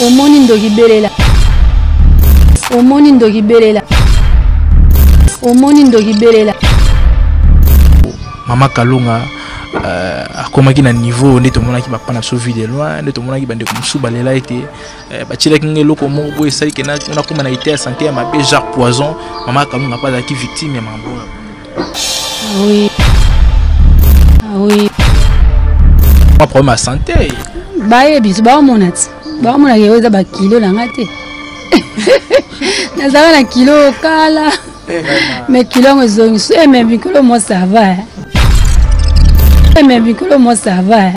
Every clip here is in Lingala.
Omoni ndoki belela. Omoni ndoki belela. Omoni ndoki belela. Mama Kalunga euh, akomaki na niveau nde tomonaki bapa na biso vie de loin nde tomonaki bandeko mosusu balela ete euh, batielaki ngai eloko moko boye esali ke nakoma na ete ya sante ya mabe genre poison. Mama Kalunga mpe azalaki victime ya makambo oyo. Oui. Oui. Mwa problème ya santé. Bayebi baomona ti baomona ke oyo eza bakilo na nga te. Nazalaka na kilo kala. Mais kilo yango ezongi so mais mikolo mo ça va. Mais mikolo mo ça va.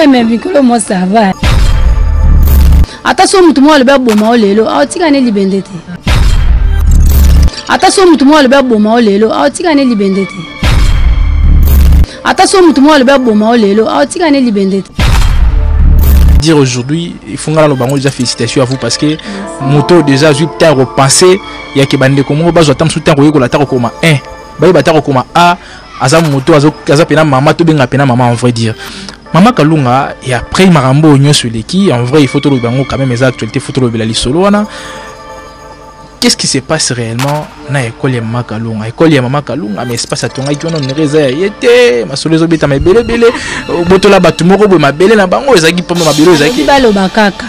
Mais mikolo mo ça va. Ata so motu moko alobi aboma o lelo aotika ne libende te. Ata so motu moko alobi aboma o lelo aotika ne libende te. Ata so motu moko alobi aboma o lelo aotika ne libende te. Dire aujourd'hui, il faut nga naloba yango déjà félicitations à vous parce que moto déjà azwi temps repenser ya ke bandeko moko bazwa ata mosusu temps koyekola ata kokoma 1 bayeba ata kokoma a aza moto aza pena mama tobenga pena mama en vrai dire mama Kalunga. Et après makambo oyo nyonso eleki, en vrai il faut toloba yango quand même, eza actualité, faut tolobela lisolo wana. Qu'est-ce qui se passe réellement na école ya mama Kalunga? École ya mama Kalunga, mais espace atongaki wana onere eza ya ye te. Masolo ezobetama ebelebele, botola bato moko boye mabele na bango ezalaki mpamba, mabele ezalaki. Baloba kaka,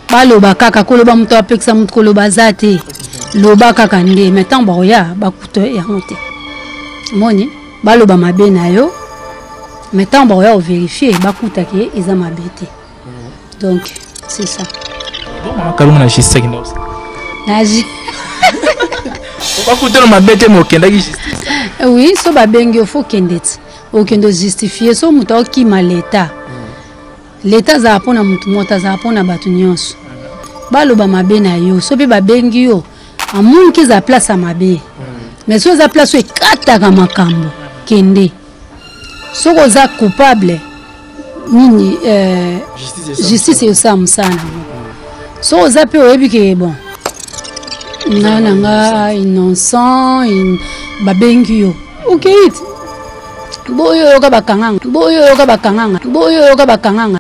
baloba kaka, koloba moto apekisa moto koloba aza te. Loba kaka nde mais ntango bakoya bakuta yango te. Moni baloba mabe na yo, mais ntango bakoya kovérifier bakutaki eza mabe te. Donc c'est ça. Bon, mama Kalunga, na justice akenda kosala naji bakutana mabe te, mais okendaki justice. Oui, so babengi yo, faut okende ti okende ojustifie. So moto aokima leta, leta azala mpona motu moto, azala mpona bato nyonso. Baloba mabe na yo, so mpe babengi yo, amoniki eza place ya mabe, mais so eza place oyo ekataka makambo, kende. Soki oza coupable nini, justice esala mosala nango. Soki oza mpe oyebi ke bon, nga na nga innocent, babengi yo, okei ti boyo oyoka bakanganga, boyo oyoka bakanganga, boyo oyoka bakanganga.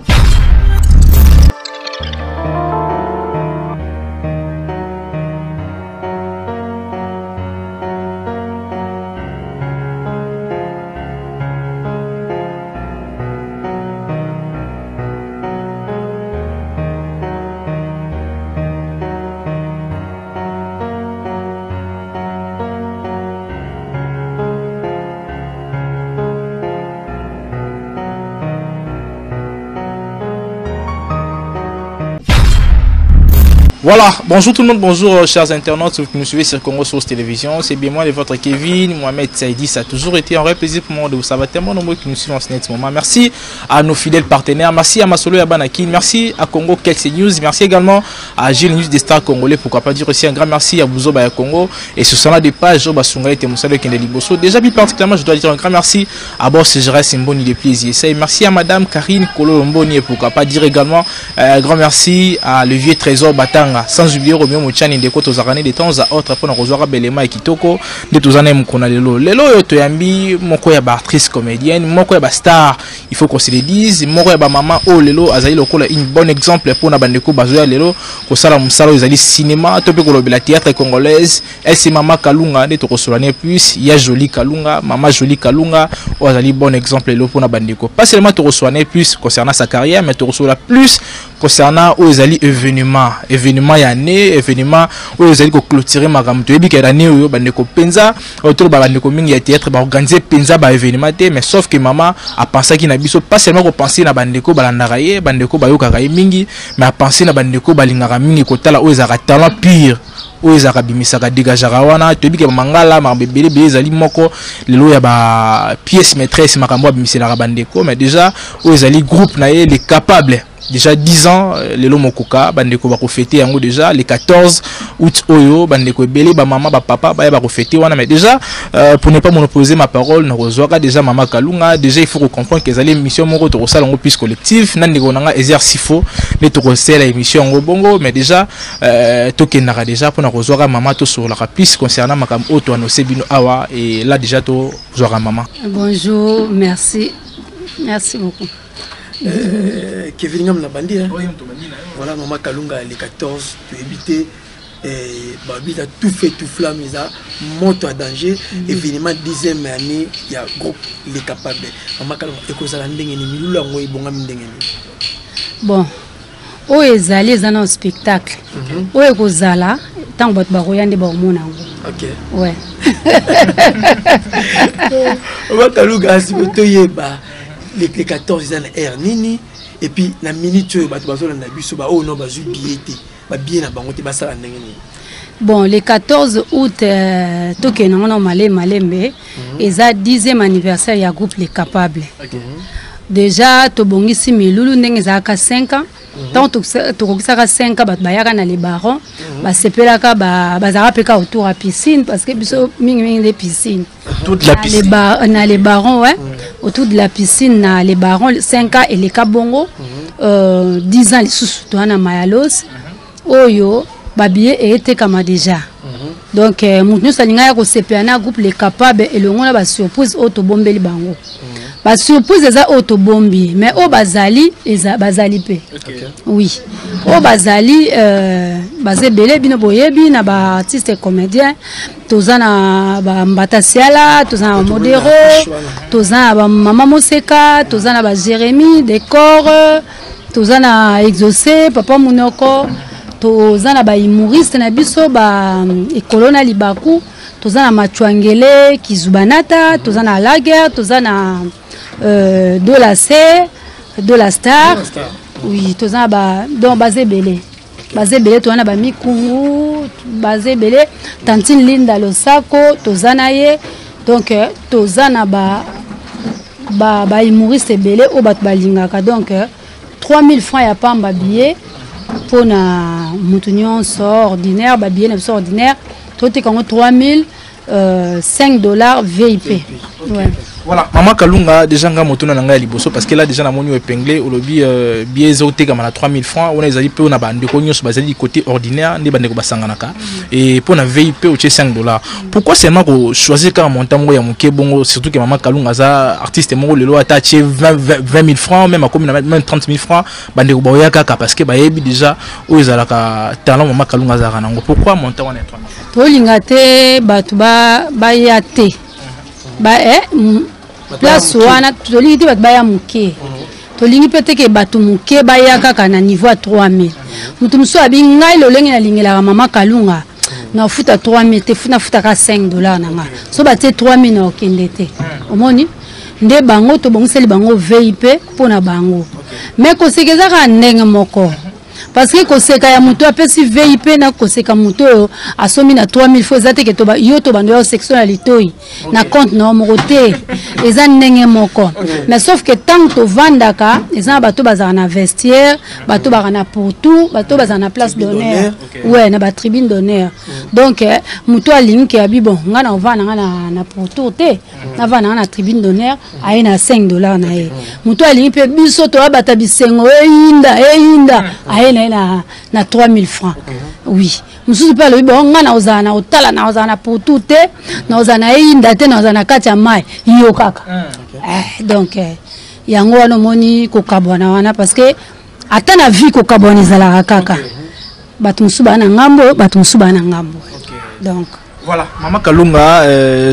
Voilà, bonjour tout le monde, bonjour chers internautes qui nous suivez sur Congo Source Télévision. C'est bien moi de votre Kevin, Mohamed Saïdi. Ça a toujours été un vrai plaisir pour moi de vous savoir tellement nombreux qui nous suivent en ce moment. Merci à nos fidèles partenaires, merci à Masolo Yabanakin, merci à Congo Kelsey News, merci également à Gilles News des Stars Congolais, pourquoi pas dire aussi un grand merci à Bouzo Baya Congo et ce sont là des pages Basunga et Moussa Kende Liboso. Déjà plus particulièrement, je dois dire un grand merci à Boss Gérard Simboni de Plaisir. Merci à Madame Karine Kolo-Lomboni et pourquoi pas dire également un grand merci à le vieux Trésor Batanga, sans oublier Romeo Mouchani Ndeko Tozarane de temps à autre pour nous recevoir Belema et Kitoko de Tozane Mukona Lelo. Lelo yo toyambi moko ya ba actrice comédienne, moko ya ba star, il faut qu'on se le dise, moko ya ba maman o lelo azali lokola une bonne exemple pour na bandeko bazoya lelo kosala musala ezali cinéma to pe kolobela théâtre congolaise. Elle c'est maman Kalunga nde tokosolane plus ya Jolie Kalunga, maman Jolie Kalunga o azali bon exemple lelo pour na bandeko. Pas seulement tokosolane plus concernant sa carrière, mais tokosola plus concernant oyo ezali événement, événement ya année, événement oyo ezali ko clôturer makambo. Toyebi ke année oyo bandeko penza oyo toloba bandeko mingi ya théâtre ba organiser penza ba événement te, mais sauf que maman a pensé ki na biso, pas seulement ko penser na bandeko balandaka ye, bandeko bayokaka ye mingi, mais a penser na bandeko balingaka mingi kotala oyo ezalaka talent pur oyo ezalaka bimisaka dégageaka wana. Toyebi ke mangala makambo ebele ebele ezali moko lelo ya ba pièce maîtresse, makambo abimiselaka bandeko, mais déjà oyo ezali groupe na ye les capables déjà 10 ans lelo mokoka bandeko bakofete yango déjà le 14 août oyo bandeko ebele ba mama ba papa baya bakofete wana. Mais déjà pour ne pas monopoliser ma parole, nakozwaka déjà mama Kalunga. Déjà il faut comprendre que ezali émission moko tokosala yango plus collectif na ndeko na nga Ezer Sifo nde tokosala émission yango bongo. Mais déjà tokendaka déjà mpona kozwaka mama, tosololaka plus concernant makambo oyo toannonce bino awa. Et là déjà tozwaka mama. Bonjour, merci, merci beaucoup. Kevin Ngam na bandi, hein? Voilà, Mama Kalunga, les 14, tu éviter babita tout feu tout flamme, eza moto à danger. Événement 10e année ya groupe Les Capables, Mama Kalunga, ekozala ndenge nini? Milulu yango ebongami ndenge nini? Bon, oyo ezali, eza na spectacle oyo ekozala ntango bato bakoya nde bakomona yango. Ouais. Mama Kalunga, siko toyeba le 14 eza na aire nini, et puis na minute oyo bato bazolanda biso, baoyo no bazwi billet te, babillet na bango te, basala ndenge nini? Bon, le 14 août, tokende yango na malembe malembe. Eza 10e anniversaire ya groupe Les Capables. Déjà tobongisi milulu ndenge ezalaka 5 ans. Ntango tokokisaka 5 ans, bato bayaka na Les Barons, basepelaka, bazalaka mpe ka autour ya piscine, parce que biso mingimingi nde piscine. Toute la piscine. Na Les Barons, ouais, autour de la piscine na Les Barons. 5 ans eleka bongo, 10 ans lisusu toza na Mayalos. Oyo babillet eyetekama déjà. Donc moto nyonso alingai ya kosepela na groupe Les Capables elongo na basurprise oyo tobombeli bango. Basurprise eza oyo tobombi, mais oyo bazali eza, bazali mpe. Oui, oyo bazali, baza ebele. Bino boyebi na baartiste comédien, toza na bambata siala, toza na bamodero, toza na bamama Moseka, toza na baJérémie Décor, toza na Exaucé Papa Munoko, toza na bahumoriste na biso ba Ekolo na Libaku, toza na Machwangele Kizubanata, toza na Lager, toza na de la C de la Star. Oui, toza na ba, donc baza ebele, baza ebele. Toza na bamikungu, baza ebele. Tantine Linda Losako, toza na ye. Donc toza na ba bahumoriste ebele oyo bato balingaka. Donc 3000 francs ya pamba billet mpona motu nyonso ordinaire. Babillet na biso ordinaire toteka yango 3000, 5 $ VIP. Ouais. Voilà, Maman Kalunga, déjà nga motuna na ngai liboso, parce que là déjà namoni épinglé olobi billet ezotekama na 3000 francs wana ezali mpe na bandeko nyonso bazali du côté ordinaire nde bandeko basanganaka, et mpo na VIP otie 5 dollars. Pourquoi seulement ko choisir kaka montant moko ya moke bongo, surtout que Maman Kalunga aza artiste moko, lelo ata atie 20 000 francs, même akomi na même 30 000 francs, bandeko baoya kaka parce que bayebi déjà oyo ezalaka talent Mama Kalunga azalaka nango? Pourquoi montant wana ya 3000? Tolinga te bato baya te ba, place wana. Tolingi te bato baya moke, tolingi mpe teke bato moke baya kaka na niveau ya 3000. Moto mosusu abi: "Ngai lolenge nalingelaka Mama Kalunga, nafuta 3000 te, nafutaka 5 dollar na nga." So batie 3000 na okende te. Omoni nde bango tobongiseli bango VIP mpo na bango, mais koseka eza kaka ndenge moko, parce que koseka ya moto apesi VIP na koseka moto oyo asombi na 3000 fo eza teke yo to bando ya section ya litoi na compte na yo moko te, eza ndenge moko. Mais sauf que ntango tovandaka, eza na bato bazalaka na vestiaire, bato bazalaka na pourtour, bato bazalaka na place d'honneur, ouais, na batribune d'honneur. Donc moto alingi ke abi: "Bon, ngai na ovanda nga na pourtour te, navanda nga na tribune d'honneur", aye na 5 dollar na ye. Moto alingi mpe biso toyabata bisengo, eyinda eyinda, aye na ye na 3000 francs. Oui, mosusu mpe alobi: "Bon, ngai naozala na kotala, naozala na pourtour te, naozala na eyinda te, naozala na kati ya mai yo kaka." Donc yango wana omoni kokabwana wana, parce que ata na vie kokabwana ezalaka kaka, bato mosusu baa na ngambo, bato mosusu baa na ngambo, donc. Voilà, Maman Kalunga,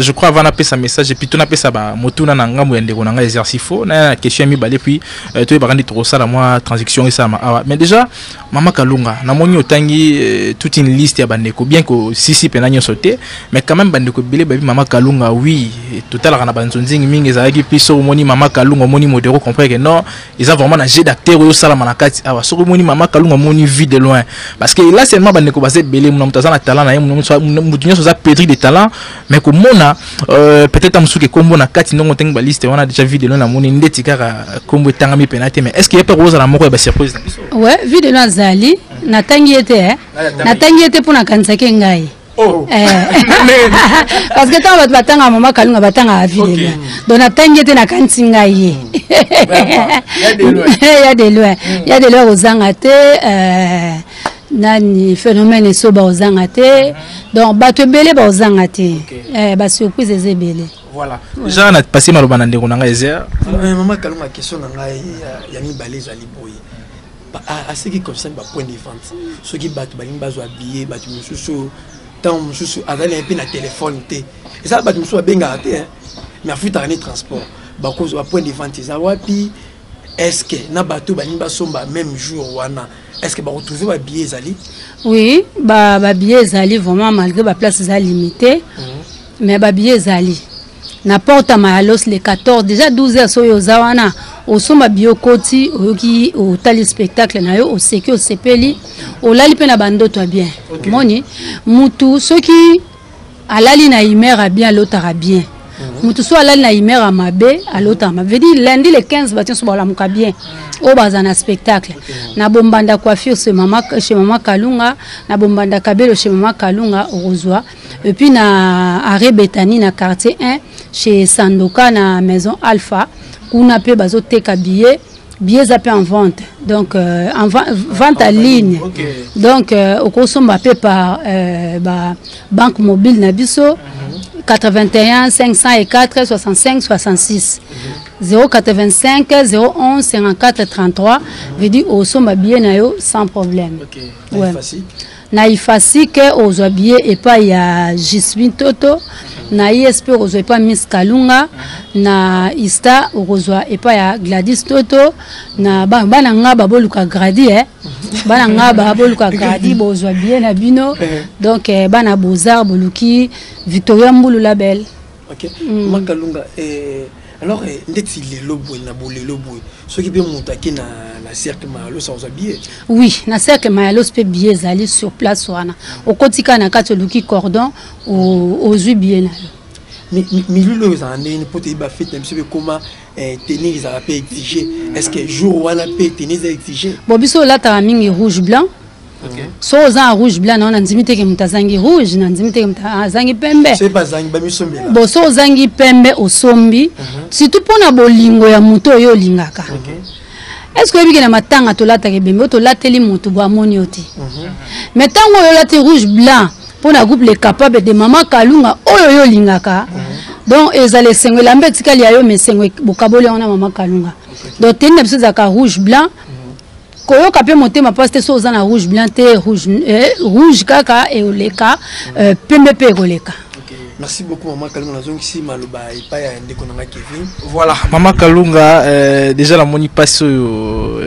je crois avant napesa message et puis to napesa ba motuna na ngambo ya ndeko na ngai exercice fo na question ya mibale, puis toyebaka nde tokosala mwa transition esalama awa. Mais déjà, Mama Kalunga, namoni otangi toute une liste ya bandeko, bien que sisi mpena nyonso te, mais quand même bandeko ebele bayebi Mama Kalunga. Oui, totalaka na banzonzingi mingi ezalaki mpe soki omoni Mama Kalunga, omoni Modero, comprendre que non, eza vraiment na jeu d'acteur oyo osalama na kati awa. Soki omoni Mama Kalunga, omoni Vie de Loin, parce que là seulement bandeko baza ebele, muna moto aza na talent na ye, moto nyonso aza pétri de talent, mais komona peut-être mosuku ekombo na kati ndongo ntangi baliste wana déjà Vie de Loin, namoni ndeti kaka kombo etangami mpena te, mais est ce que ye mpe kozala moko ya basurprise na biso? Ouais, Vie de Loin azali, natangi ye te, natangi ye te mpo nakanisaki ngai. Oh. Parce que ntango bato batangaka Mama Kalunga, batangaka Vie de Loin. Donc natangi ye te, nakanisi ngai ye. Ya de Loin, Ya de Loin kozanga te. Nani, phénomène eso baozanga te. Donc bato ebele baozanga te. Eh, basurprise eza ebele. Voilà, déjà na passé maloba na ndeko na ngai Ezer. Mama Kalunga, question na ngai ya mibale ezali boye: à ce qui concerne bapoint de vente, soki bato balingi bazwa billet, bato mosusu, ntango mosusu azali mpe na telefone te, eza bato mosusu babengaka te, mais afutaka ni transport, bakozwa bapoint de vente eza wapi? Est ce que na bato balingi basomba même jour wana, est ce que bakotrouve babillet ezali? Oui, babillet ezali vraiment, malgré baplace eza limité, mais babillet ezali na porte ya Mayalos le 14, déjà 12 heures. Soki oza wana, osomba billet, okoti, oyoki, otali spectacle na yo, oseki, osepeli, olali mpe na bandoto ya bien. Omoni mutu soki alali na humeur ya bien, alotaka bien. Mutu so alali na humeur ya mabe, alotaka mabe. Veut dire lundi le 15, bato nyonso balamuka bien oyo baza na spectacle na Bombanda Coiffure chez mama Kalunga, na Bombanda Kabelo chez mama Kalunga okozwa, et puis na arrêt Betani, na quartier 1, chez Sandoka, na maison Alpha, kuna mpe bazoteka billet. Billet eza mpe en vente, donc en vente en ligne. Donc okosomba mpe par ba banque mobile na biso, 81 504 65 66, 085 011 54 33. Veut dire osomba billet na yo sans problème. Ouais. Na Ifasike ozwa billet epai ya Gisbin Toto, na ISP okozwa epai Miss Kalunga, na Ista okozwa epai ya Gladys Toto. Na bana nga baboluka gradi, eh? Bana nga baboluka gradi, bozwa billet na bino. Donc bana Beaux-Arts boluki Victoria Mbulu Label. Ok, Makalunga, alors ndeti lelo boye, na bolelo boye, soki mpe moto ake na cercle Mayalos, akozwa billet? Oui, na cercle Mayalos mpe billet ezali sur place wana. Okoti kaka na kati, oluki cordon, ozwi billet na yo. Milulu oyo ezala ndenge nini? Mpo toyebi bafete na biso mpe ekoma, tenue ezala mpe exige. Est ce que jour wana mpe tenue eza exige? Bon, biso olataka mingi rouge blanc. So oza na rouge blanc na yo, nandimi teke moto azangi rouge, nandimi teke moto azangi pembe. Soki bazangi, bamisombela. Bon, so ozangi pembe, osombi, surtout mpona bolingo ya moto oyo olingaka. Est ce que oyebiki na matanga tolataka ebembe oyo tolateli moto bo amoni yo te? Mais ntango oyo olati rouge blanc mpona groupe Le Capable de Mama Kalunga oyo oyo olingaka, donc ezala esengo. Elamba etikali ya yo, ma esengo bokaboli yango na Mama Kalunga. Donc tenue na biso ezalaka rouge blanc. Koyoka mpe motema mpasi te so oza na rouge blanc te. Rouge, rouge kaka ekoleka, pembe mpe ekoleka. Merci beaucoup, Mama Kalunga. Nazongisi maloba epai ya ndeko na nga Kevin. Voilà, Mama Kalunga, déjà namoni mpasi oyo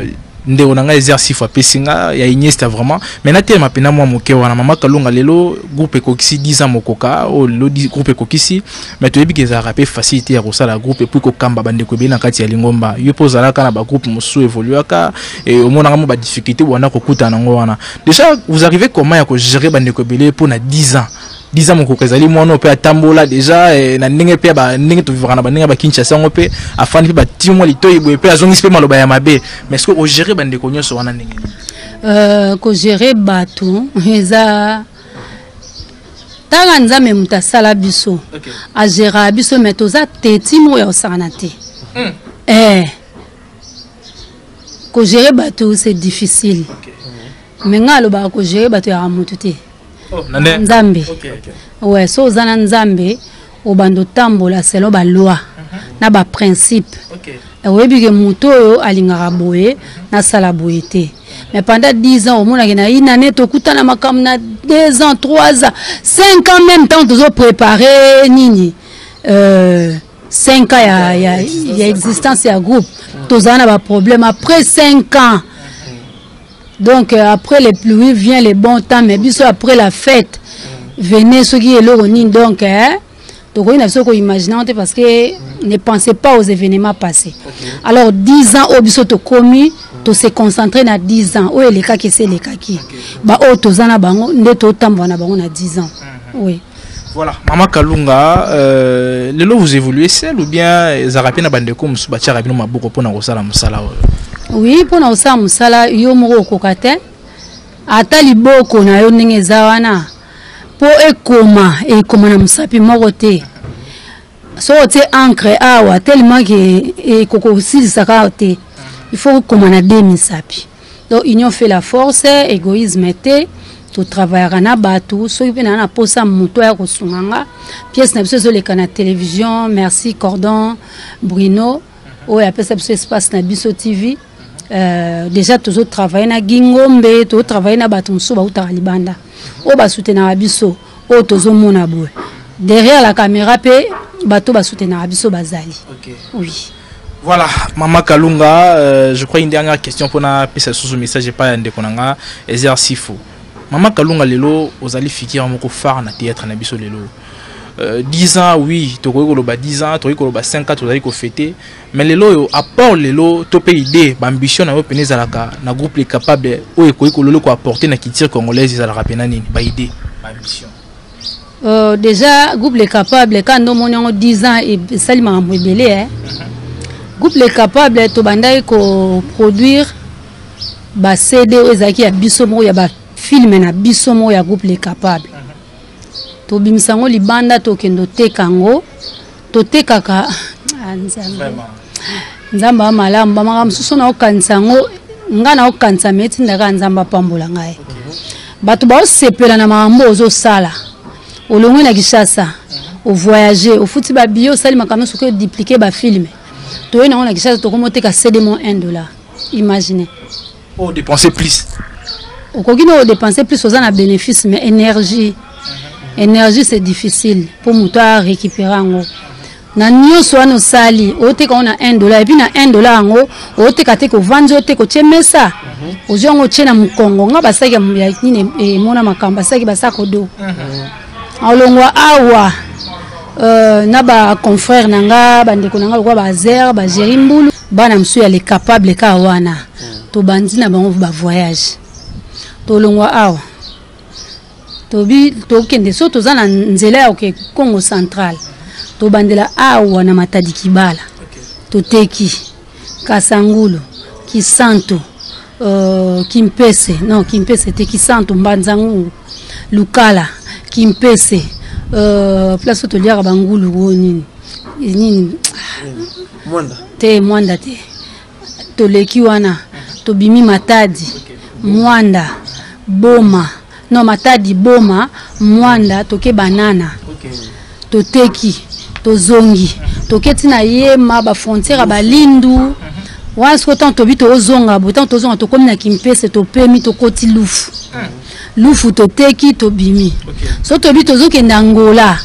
ndeko na ngai exercice apesi nga ya Iniesta vraiment. Mais natelema mpena mwa moke wana. Mama Kalunga, lelo groupe ekokisi 10 ans mokoka oyo. Lelo groupe ekokisi, mais toyebi ke ezalaka mpe facilité ya kosala groupe et puis kokamba bandeko ebele na kati ya lingomba. Yo mpo ozalaka na bagroupe mosusu, évoluaka, omonaka mo badifficulté wana kokutana nango wana. Déjà, vous arrivez comment ya kogérer bandeko ebele mpo na 10 ans? 10 ans mokoka ezali mwana mpe atambola déjà, na ndenge mpe ndenge tovivaka na bandenge ya bakinshasa yango, mpe afandi mpe bati mwa litoi boye mpe azongisi mpe maloba ya mabe. Mais est ce que ogérer bandeko nyonso wana ndenge nini? Kogérer bato eza ntanga Nzambe moto asala biso, agéraka biso, mais toza teti moko ya kosakana te. Kogérer bato, c'est difficile, mais ngai alobaka kogérer bato yaka motu te. Oh, na Nzambe. Ouais, so oza na Nzambe, obanda otambola selon baloi na baprincipe. Oyebi ke moto oyo alingaka boye, nasala boye te. Mais pendant 10 ans, omonaki na une année tokutana makambo na 2 ans, 3 ans, 5 ans même, ntango tozoprépare nini, 5 ans ya existence ya groupe, tozala na baproblème. Après 5 ans, donc après les pluies vient le bon temps, mais biso après la fête venez soki eloko nini. Donc tokoki na biso koimagine te, parce que ne pensez pas aux événements passés. Alors 10 ans oyo biso tokomi, tose concentré na 10 ans oyo elekaki, esi elekaki. Baoyo toza na bango nde totambola na bango na 10 ans, oui. Voilà, Mama Kalunga, lelo vous évoluez seul ou bien ezalaka mpe na bandeko mosusu batiaka bino maboko mpona kosala mosala oyo? Oui, mpona kosala mosala yo moko okoka te. Ata liboko na yo ndenge eza wana, mpo ekoma ekoma na mosapi moko te. Soki otie encre awa, tellement ke ekoki kosilisaka te, il faut okoma na de misapi. Donc union fait la force, égoïsme te. Totravaillaka na bato. Soki mpe naa na posa moto aya kosunga nga, pièce na biso ezoleka na télévision. Merci Cordon Bruno oyo apesa biso espace na biso TV. Déjà tozotravaille na Gingombe, tozotravaille na bato mosusu bautaka libanda oyo basoutenaka biso, oyo tozomona boye derrière la caméra, mpe bato basoutenaka biso bazali. Oui. Voilà, Mama Kalunga, je crois une dernière question pour na pesa sous message pas ndeko nanga Ezer Sifo. Mama Kalunga, lelo ozali fikira moko phare na théâtre na biso lelo. 10 ans, oui, tokoki koloba 10 ans, tokoki koloba 5 ans, tozali kofêter. Mais lelo oyo apport lelo to pe idée, ba ambition na yo pene ezalaka na groupe Les Capables oyo ekoki kololo ko apporter na culture congolaise ezalaka pena nini? Ba idée, ba ambition. Déjà groupe Les Capables, quand ndomoni yango 10 ans, esali makambo ebele, eh. Groupe Les Capables, tobandaki koproduire ba CD oyo ezalaki ya biso moko, ya bafilme na biso moko ya groupe Les Capables. Tobimisa yango libanda, tokende oteka yango, totekaka. Ah, Nzambe, Nzambe ya malamu, bamakambo mosusu naokanisa yango, nga naokanisa, me etindaka Nzambe apambola ngai. Bato baosepela na makambo ozosala. Olongwe na Kinshasa, ovoyage, ofuti babillet, osali makambo nyonso, soki oduplike bafilme, toye nango na Kinshasa, tokomi oteka CD mo 1 dollar, imagine. Oh, dépenser plus. Okoki na odepense plus, oza na bénéfice, mais énergie, c'est difficile mpo moto arécupérer yango na nyonso wana osali. Oteka yango na 1 dollar, et puis na 1 dollar yango oteka te, kovandi, oteka, otie mesa, ozwi yango, otie na mokongo. Nga basaki ya nini, emona makambo, basaki basako do alongwa awa na baconfrère na nga, bandeko na nga lokola bazer, bagéri mbulu, bana mosusu ya Les Capables kaka wana. Tobandi na bango bavoyage, tolongwa awa, tobi tokende. So toza na nzela ya oke Congo Central, tobandela awa na Matadi Kibala, toteki Kasangulu, Kisantu, Kimpese, non, Kimpese te, Kisantu, Mbanzangungu, Lukala, Kimpese, place oyo toliaka bangulu oyo, nini nini. Mwanda. Te, Mwanda te. Toleki wana, tobimi Matadi, Mwanda, Boma, non, Matadi, Boma, Mwanda, toke Banana, toteki, tozongi, toketi na Yema, bafrontière ya Balindu wana. Sikoyo ntango tobi tozonga boye, ntango tozonga, tokomi na Kimpese, topemi, tokoti Lufu. Lufu toteki, tobimi. So tobi tozokende Angola.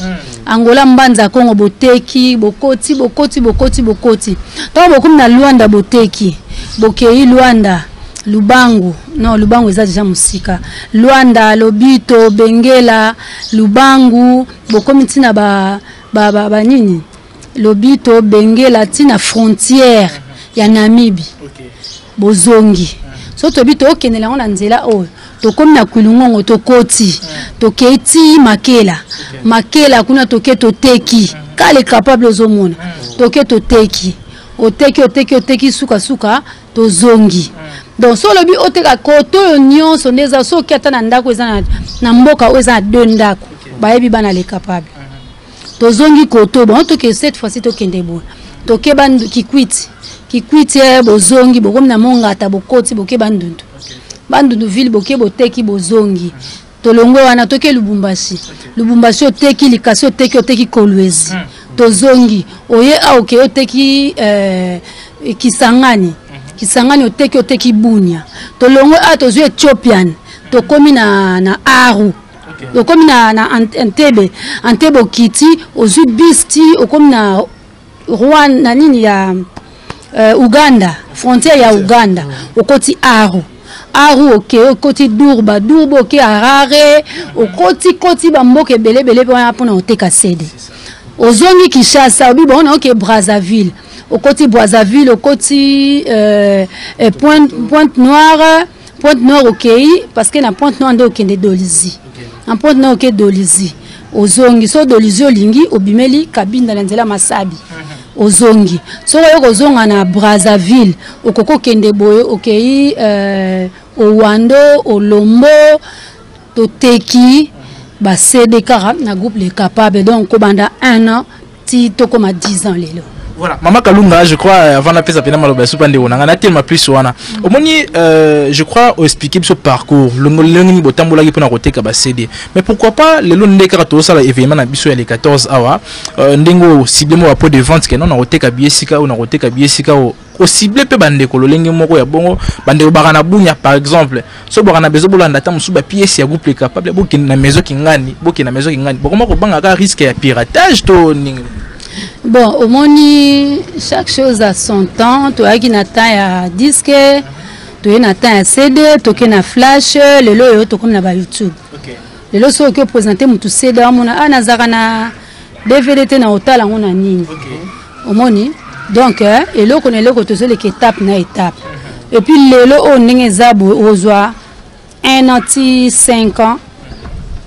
Angola, Mbanza Kongo, boteki, bokoti, bokoti, bokoti, bokoti. Ntango bokomi na Lwanda, boteki, bokei Lwanda, Lubangu, non, Lubangu eza deja mosika. Lwanda, Lobito, Bengela, Lubangu, bokomi ntina ba, ba, ba, ba nini, Lobito, Bengela, ntina frontière ya Namibi, bozongi. So toyebi tokendela yango na nzela oyo, tokomi na Kwilungongo, tokoti, tokei ti Makela. Makela kuna toke, toteki kale Capable. Ozomona, toke, toteki, oteki, oteki, oteki, sukasuka tozongi. Donc so olobi oteka kote oyo nyonso nde eza, soki ata na ndako eza na mboka oyo eza na deux ndako, bayebi bana Le Capable. Tozongi koto bon, toke cette fois-ci, tokende boye, toke bandu Kikwiti. Kikwiti, bozongi, bokomi na Mongata, bokoti, boke Bandundu. Bandundu ville, boke, boteki, bozongi. Tolongwe wana, toke Lubumbashi. Lubumbashi oteki, Likasi oteki, oteki Kolwezi, tozongi, oye awa, okei, oteki Kisangani. Kisangani oteki, oteki Bunia. Tolongwe awa, tozwi Ethiopian, tokomi na Aru, okomi na Entebbe. Entebbe okiti, ozwi bus ti okomi na Rwanda, na nini ya Uganda, frontière ya Uganda, okoti Aru. Aru oke, okoti Durba. Durba oke Harare, okoti koti bamboka ebele ebele mpe wana mpona oteka CD. Ozongi Kinshasa, obi bona oke Brazzaville, okoti Brazzaville, okoti Pointe Noire. Pointe Noire okei, parce que na Pointe Noire nde okende Dolisie. Na Pointe Noire oke Dolisie, ozongi. So Dolisie olingi, obimeli Kabinda na nzela Masabi, ozongi. Soki oyo kozonga na Brazzaville, okoki okende boye, okei Owando, Olombo, toteki baCD kaka na groupe Le Capable. Donc kobanda 1 an ti tokóma 10 ans lelo. Voilà, Mama Kalunga, je crois, avant napesa pena maloba ya supa ndeko na ngai natelema plus wana. Omoni, je crois oexpliquer biso parcours lolenge nini botambolaki mpona koteka ba CD. Mais pourquoi pas lelo nde kaka tozosala événement na biso ya le 14 awa, ndenge ocible mo bapoint de vente ke non, na koteka billet sika oyo, na koteka billet sika oyo, ocible mpe bandeko lolenge moko ya bongo, bandeko baka na Bunia par exemple, so baka na besoin bolanda ata mosusu bapièce ya groupe Capable, bokende na maison Kingani, bokende na maison Kingani, bokoma kobanga kaka risque ya piratage to ndenge? Bon, omoni, chaque chose a son temps. Toyaki na temps ya disque, toye na temps ya CD, toke na flash, lelo oyo tokomi na bayoutube. Lelo soki oki oprésente motu CD, amona a nazalaka na DVD te, na otala yango na nini? Omoni, donc eloko na eloko tozoleka étape na étape. Et puis lelo oyo ndenge eza boye, ozwa un an ti 5 ans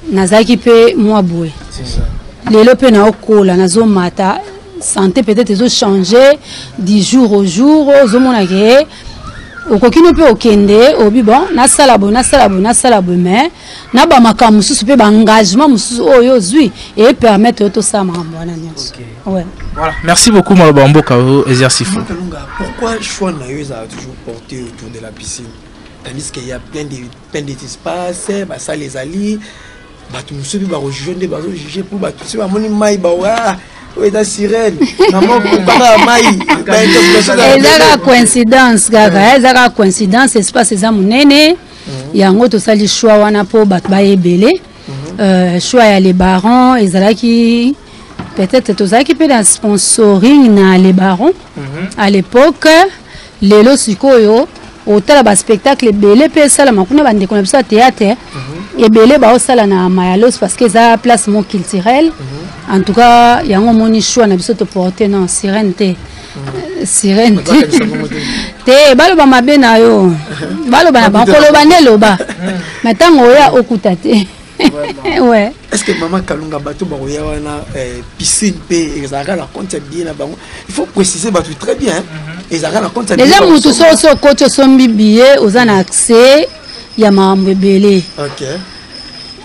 nazalaki mpe mwa boye. Lelo mpe naokola, nazomata, santé peut-être ezochange du jour au jour. Ozomona ke okoki no mpe okende obi bon, nasala boye, nasala boye, nasala boye, mais na bamakambo mosusu mpe baengagement mosusu oyo ozwi epermettre yo tosala makambo wana nyonso. Ouais. Voilà, merci beaucoup, maloba mboka oyo exercice. Maman Kalunga, pourquoi choix na yo ezala toujours porté autour de la piscine, tandis qu'il y a plein d'espaces, basale ezali, bato mosusu mpe bakojuge nde bazojuge mpo bato mosusu bamoni mai bawa oyo eza sirène na moko kaka ya mai? Eza kaka coïncidence kaka, eza kaka coïncidence. Espace eza monene, yango tosali choix wana mpo bato bayebele. Choix ya Les Barons ezalaki peut-être tozalaki mpe na sponsoring na Les Barons à l'époque. Lelo sikoyo otala baspectacle ebele mpe esalama kuna, bandeko na biso ya théâtre ebele baosala na Mayalos parce que eza place mo culturel. En tout cas, yango omoni choix na biso toporte non sirène te, sirène te te. Baloba mabe na yo, baloba na bango, koloba nde loba, mais ntango oya okuta te, ouais. Est ce que Mama Kalunga, bato bakoya wana, piscine mpe ezalaka na compte ya billet na bango? Il faut préciser bato très bien, ezalaka na compte ya Déjà mutu soki okoti, osombi billet, oza na accès ya makambo ebele.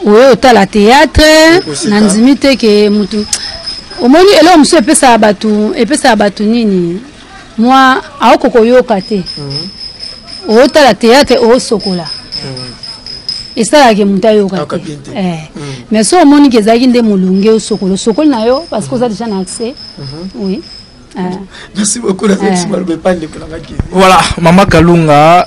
Oyo otala théâtre, na ndimi te ke mutu omoni eloko mosusu epesaka bato, epesaka bato nini mwa aokoka koyoka te. Otala théâtre, osokola, esalaka moto ayoka te. Mais so omoni ke ezalaki nde molunge, osokola, osokoli na yo parce que oza déjà na accès, oui. Merci beaucoup. Voilà, Mama Kalunga,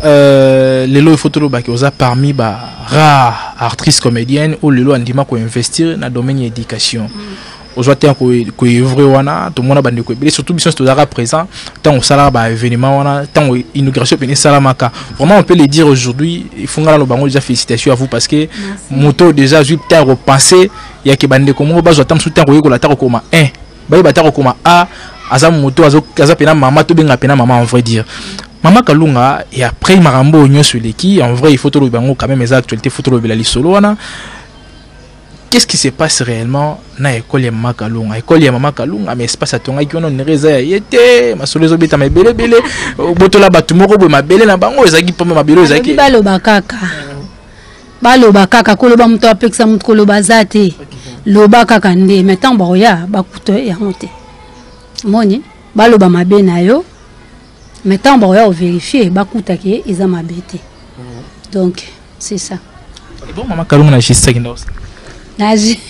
lelo il faut tolobaki oza parmi ba rare actrice comédienne oyo lelo andima koinvestir na domaine ya éducation. Ozwa te koevre wana, tomona bandeko ebele, surtout biso nyonso tozalaka présent ntango osalaka baévénement wana, ntango inauguration pene esalamaka. Vraiment, on peut le dire aujourd'hui, efunga nano bango déjà, félicitations à vous, parce que moto déjà azwi ntango kopenser yake bandeko moko bazwa ata mosusu ntango koyekola ata kokoma 1, bayeba ata kokoma a, aza moto aza pena mama, tobenga pena mama. En vrai dire, Mama Kalunga, et après makambo oyo nyonso eleki, en vrai il faut toloba yango quand même, eza actualité, faut tolobela lisolo wana. Qu'est-ce qui se passe réellement na école ya Mama Kalunga? École ya Mama Kalunga, mais espace atongaki wana, onere eza ya ye te. Masolo ezobetama ebelebele, botola bato moko boye mabele na bango, ezalaki mpamba mabele oyo ezalaki. Baloba kaka, baloba kaka, koloba moto apekisa moto koloba aza te. Loba kaka nde, mais ntango bakoya bakuta yango te. Omoni, baloba mabe na yo, mais ntango bakoya kovérifie, bakutaki eza mabe te. Donc c'est ça. Bon, Mama Kalunga, na justice akenda kosala? Naji.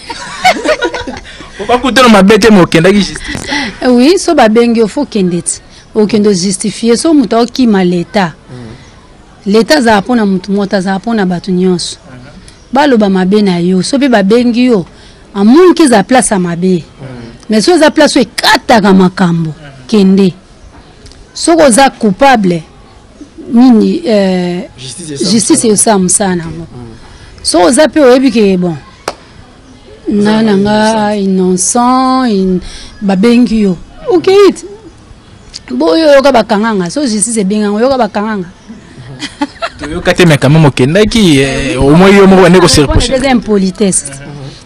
Bakutana mabe te, me okendaki justice? Oui, so babengi yo, faut okende ti okende ojustifie. So moto aokima leta, leta azala mpona motu moto, azala mpona bato nyonso. Baloba mabe na yo, so mpe babengi yo, amoniki eza place ya mabe, mais so eza place oyo ekataka makambo, kende. Soki oza coupable nini, justice esala mosala nango. Soki oza mpe oyebi ke bon, nga na nga innocent, babengi yo, okei te. Boyo oyoka bakanganga, so justice ebenganga, oyoka bakanganga. Toyoka te, mais quand même okendaki au moins yo moko bande kose reproche. Eza impolitesse.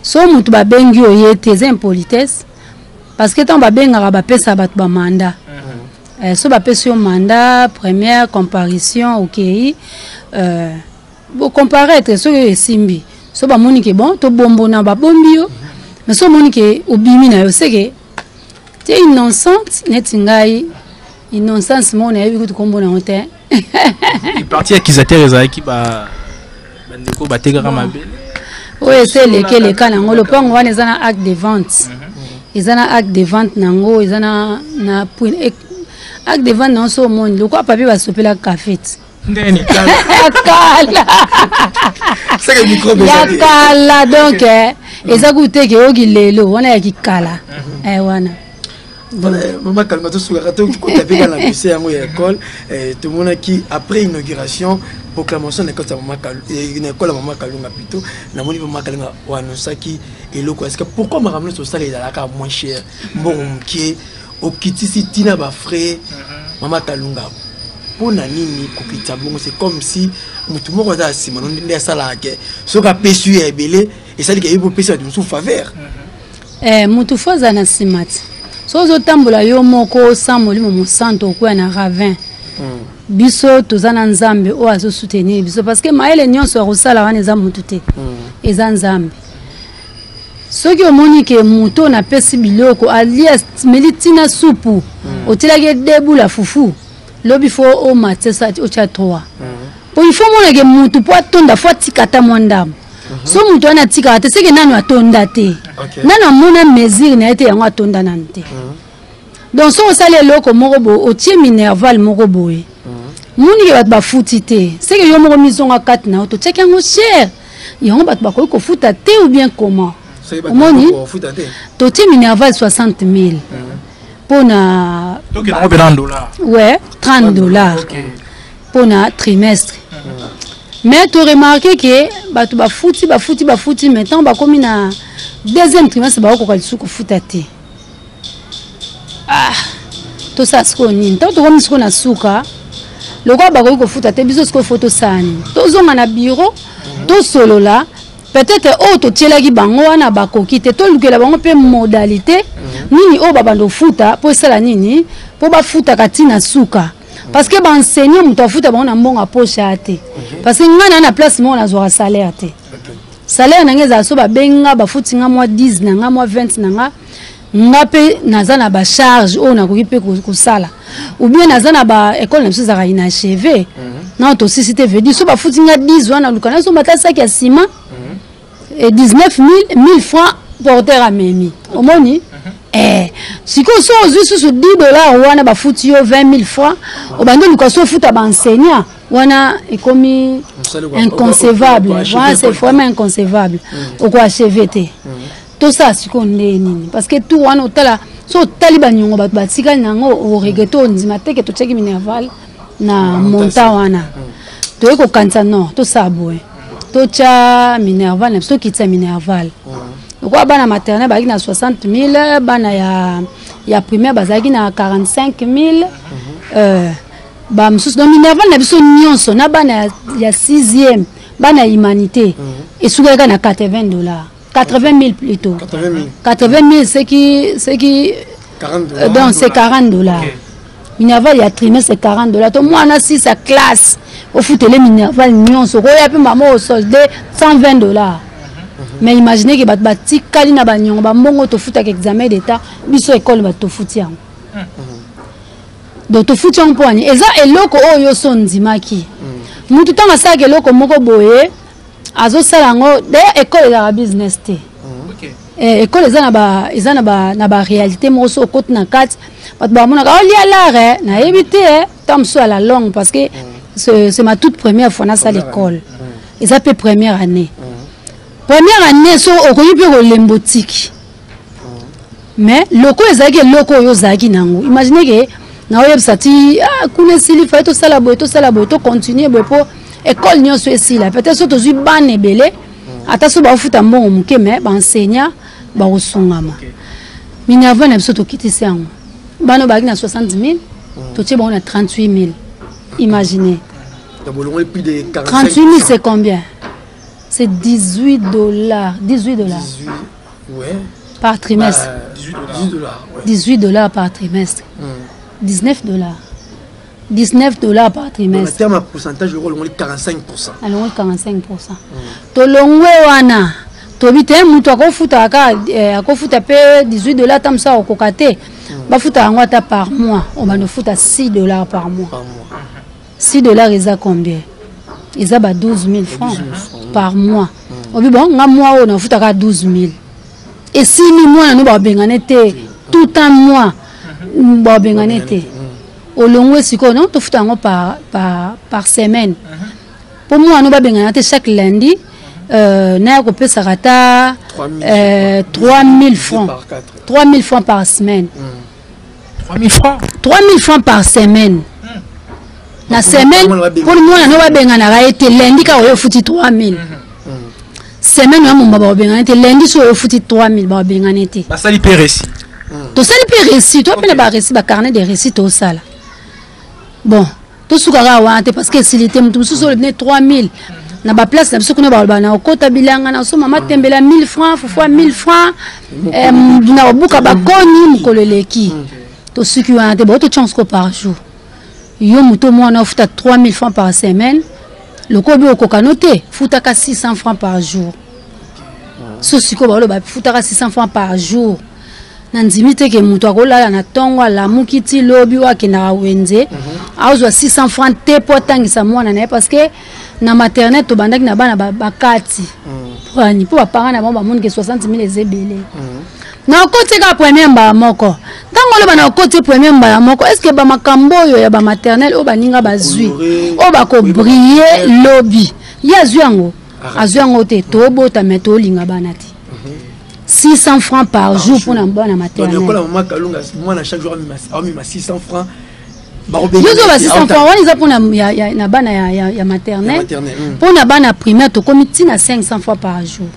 So motu babengi yo ye te, eza impolitesse, parce que ntango babengaka, bapesaka bato bamanda. So bapesi yo mandat, première comparution, okei bocomparaître. Soki oyo esimbi, so bamoni ke bon, tobombona, babombi yo. Mais so omoni ke obimi na yo, seke Te, innocente neti ngai, innocence moko nayebi kutu kombo nango te. Partie accusateur ezalaki bandeko batekaka mabele. Oyo ese eleki eleka nango. Lopango wana eza na acte de vente, eza na acte de vente nango, eza na acte de vente nango. So omoni lokola papier basopelaka kafe ti ndeni. Ya kala, ya kala. Donc eza kutu te ke oyoki lelo wana ya kikala wana. Mama Kalunga, tosukaka, tokota mpe kaka na dossier yango ya école. Tomonaki après inauguration, proclamation na école ya mama, na école ya mama Kalunga plutôt, namoni mama Kalunga oannonsaki eloko ya sika. Pourquoi makambo nyonso osala ezalaka moins cher, mbongo moke, okitisi ntina bafrais? Mama Kalunga, mpo na nini kokitisa bongo? C'est comme si motu moko aza ya nsima no nde asalaka ke soki apesi yo ya ebele, esaliki yebi opesi bato mosusu faveur. Motu fo aza na nsima ti so ozotambola yo moko sans Molimo Mosanto, okwea na ravin. Biso toza na Nzambe oyo azosoutenir biso, parce que mayele nyonso ya kosala wana eza motu te, eza Nzambe. Soki omoni ke motu oyo napesi biloko alia, meli ntina supu, otielaki debula fufu, lobi fo omatisa, otya 3, po il faut omonake motu mpo atonda, fo atika ata mwa ndambo. So motu wana atikaka te, seke nanu atonda te, nanu amona mesure na ye te, yango atonda nanu te. Donc so osali eloko moko boye, otie minerval moko boye, monike bato bafuti te, seke yo moko mizonga kati na yo, totiaki yango cher, yango bato bakoki kofuta te ou bien comment? Omoni, totie minerval 60 000 mpona Ouais, 30 $ mpona trimestre. Mais toremarquer ke bato bafuti, bafuti, bafuti, mais ntango bakomi na deuxième trimestre, bakokoka lisusu kofuta te. Ah, tosala sikoyo nini? Ntango tokomi sikoyo na suka, lokola bakoki kofuta te, biso sikoyo fo tosala nini? Tozonga na bureau, tosolola. Peut-être oyo totielaki bango wana bakoki te, tolukela bango mpe modalité nini oyo babanda kofuta, mpo esala nini, mpo bafutaka ntina suka. Parce que baenseignant, moto afuta bango na mbongo ya poche ya te, parce que ngai na place moko nazwaka salaire te. Salaire na ngai ezala so babengi nga, bafuti nga mwa 10 na nga, mwa 20 na nga. Nga mpe naza na bacharge oyo nakoki mpe kosala, ou bien naza na baekole na biso ezalaka inachevé nano, tosisi te. Veut dire so bafuti nga 10 wana, luka nazomba ata saki ya nsima et 19 1000 francs porteur amemi. Omoni, sikoyo so ozwi susu 10 $ wana, bafuti yo 20 000 francs, obandi oluka so ofuta baenseignant wana, ekomi inconcevable. Voilà, c'est vraiment inconcevable, okoachever te. Tosala sikoyo nde nini? Parce que tour wana, otala, so otali baniongo bato batikali nango, oregretter, ondima te ke totiaki minerval na montant wana. Toyei kokanisa, non, tosala boye, totya minerval na biso, tokitisa minerval. Lokola bana maternel bazalaki na 60 000, bana ya primaire bazalaki na 45 000, bamosusu. Donc minerval na biso nyonso na bana ya 6e, bana ya humanité, esukaki na 80 $, 80 000 plutôt. 80 000, ce qui donc c'est 40 $. Minerval ya trimestre, 40 $. To mwana 6 ya classe, ofutele minerval nyonso, koya mpe mama osolde 120 $. Mais imaginez ke bato batikali na baniongo, bambongo tofutaka examen d'état, biso ekole bato tofuti yango. Donc tofuti yango mpo wani eza eloko oyo so ndimaki. Mutu ntango asalaka eloko moko boye, azosala yango. D'ailleurs école ezalaka business te. École eza na baréalité moko. So okoti na kati, bato bamonaka olia lare, nayebi te ntango mosusu à la longue, parce que c'est ma toute première fois nasala école, eza mpe première année. Première année, so okoki mpe kolemba, otiki. Mais loko ezalaki eloko oyo ozalaki nango. Imagine ke naoyebisa ti, ah, kuna esili, fai tosala boye, tosala boye, tocontinue boye mpo ekole nyonso esila. Peut-être so tozwi bana ebele, ata so baofuta mbongo moke, mais baenseignant bakosungama. Minerval na biso, tokitisi yango. Bana oyo bazalaki na 60 000, totie bango na 38 000. Imaginez, 38 000, c'est combien? C'est 18 $, 18 $. 18, ouais. Par trimestre. Bah, 18 $. Ouais. 18 $ par trimestre. 19 $. 19 $ par trimestre. En terme de pourcentage, le 45%. Alors, 45%. Tolongwe wana, tobi te moto akofuta kaka, akofuta mpe 18 $, ta mosu akokoka te. Bafuta yango ata par mois, obanda ofuta 6 $ par mois. 6 $ eza combien? Eza ba 12 000 francs par mois. Obi bon, nga mois oyo nafutaka 12 000, esili. Mwana no babengane te, tout un mois babengane te. Olongwe sikoyo, non, tofuta yango par semaine mpo mwana no babengana te. Chaque lundi naya kopesaka ata 3000 francs, 3000 francs par semaine. 3000 francs? 3000 francs par semaine. Na semaine, mpo mwana no babenganaka ye te. Lundi kaka oyo ofuti 3000, semaine oya momba babengana te. Lundi so oyo ofuti 3000, babengana te. Basali mpe reçu? Tosali mpe reçu, to mpe na bareçu, bacarnet de reçu tosala. Bon, tosukaka wana te parce que esili te. Moto mosusu olobi ne 3000, na baplace na biso kuna baloba na okota bilanga na so mama tembela 1000 francs, fufu ya 1000 francs, na kobuka bakoni mokolo eleki. Tosuki wana te. Bao totia siko par jour. Yo moto mwana ofuta 3000 francs par semaine, lokola obi okokano te, futaka 600 francs par jour. So sikoyo baloba futaka 600 francs par jour, na ndimi te ke moto akolala na ntongo, alamuki ti lobi, oyo akendaka wenze azwa 600 francs te mpo atangisa mwana na ye. Parce que na maternelle tobandaki na bana bakati ani mpo baparent na bango bamoni ke 60 000 eza ebele. Na okoti kaka premier mbala moko, ntango oloba na okoti premier mbala moko, est ce que bamakambo oyo ya bamaternelle oyo baninga bazwi, oyo bakobriller lobi, ye azwi yango? Azwi yango te. Tobota me tolinga bana te. 600 francs par jour mpona bana maternelle. Mama Kalunga, mwana chaque jour amema 600 francs? Yozo ba 600 francs wana eza mpona na bana ya maternelle. Mpona bana primaire tokomi ntina 500 francs par jour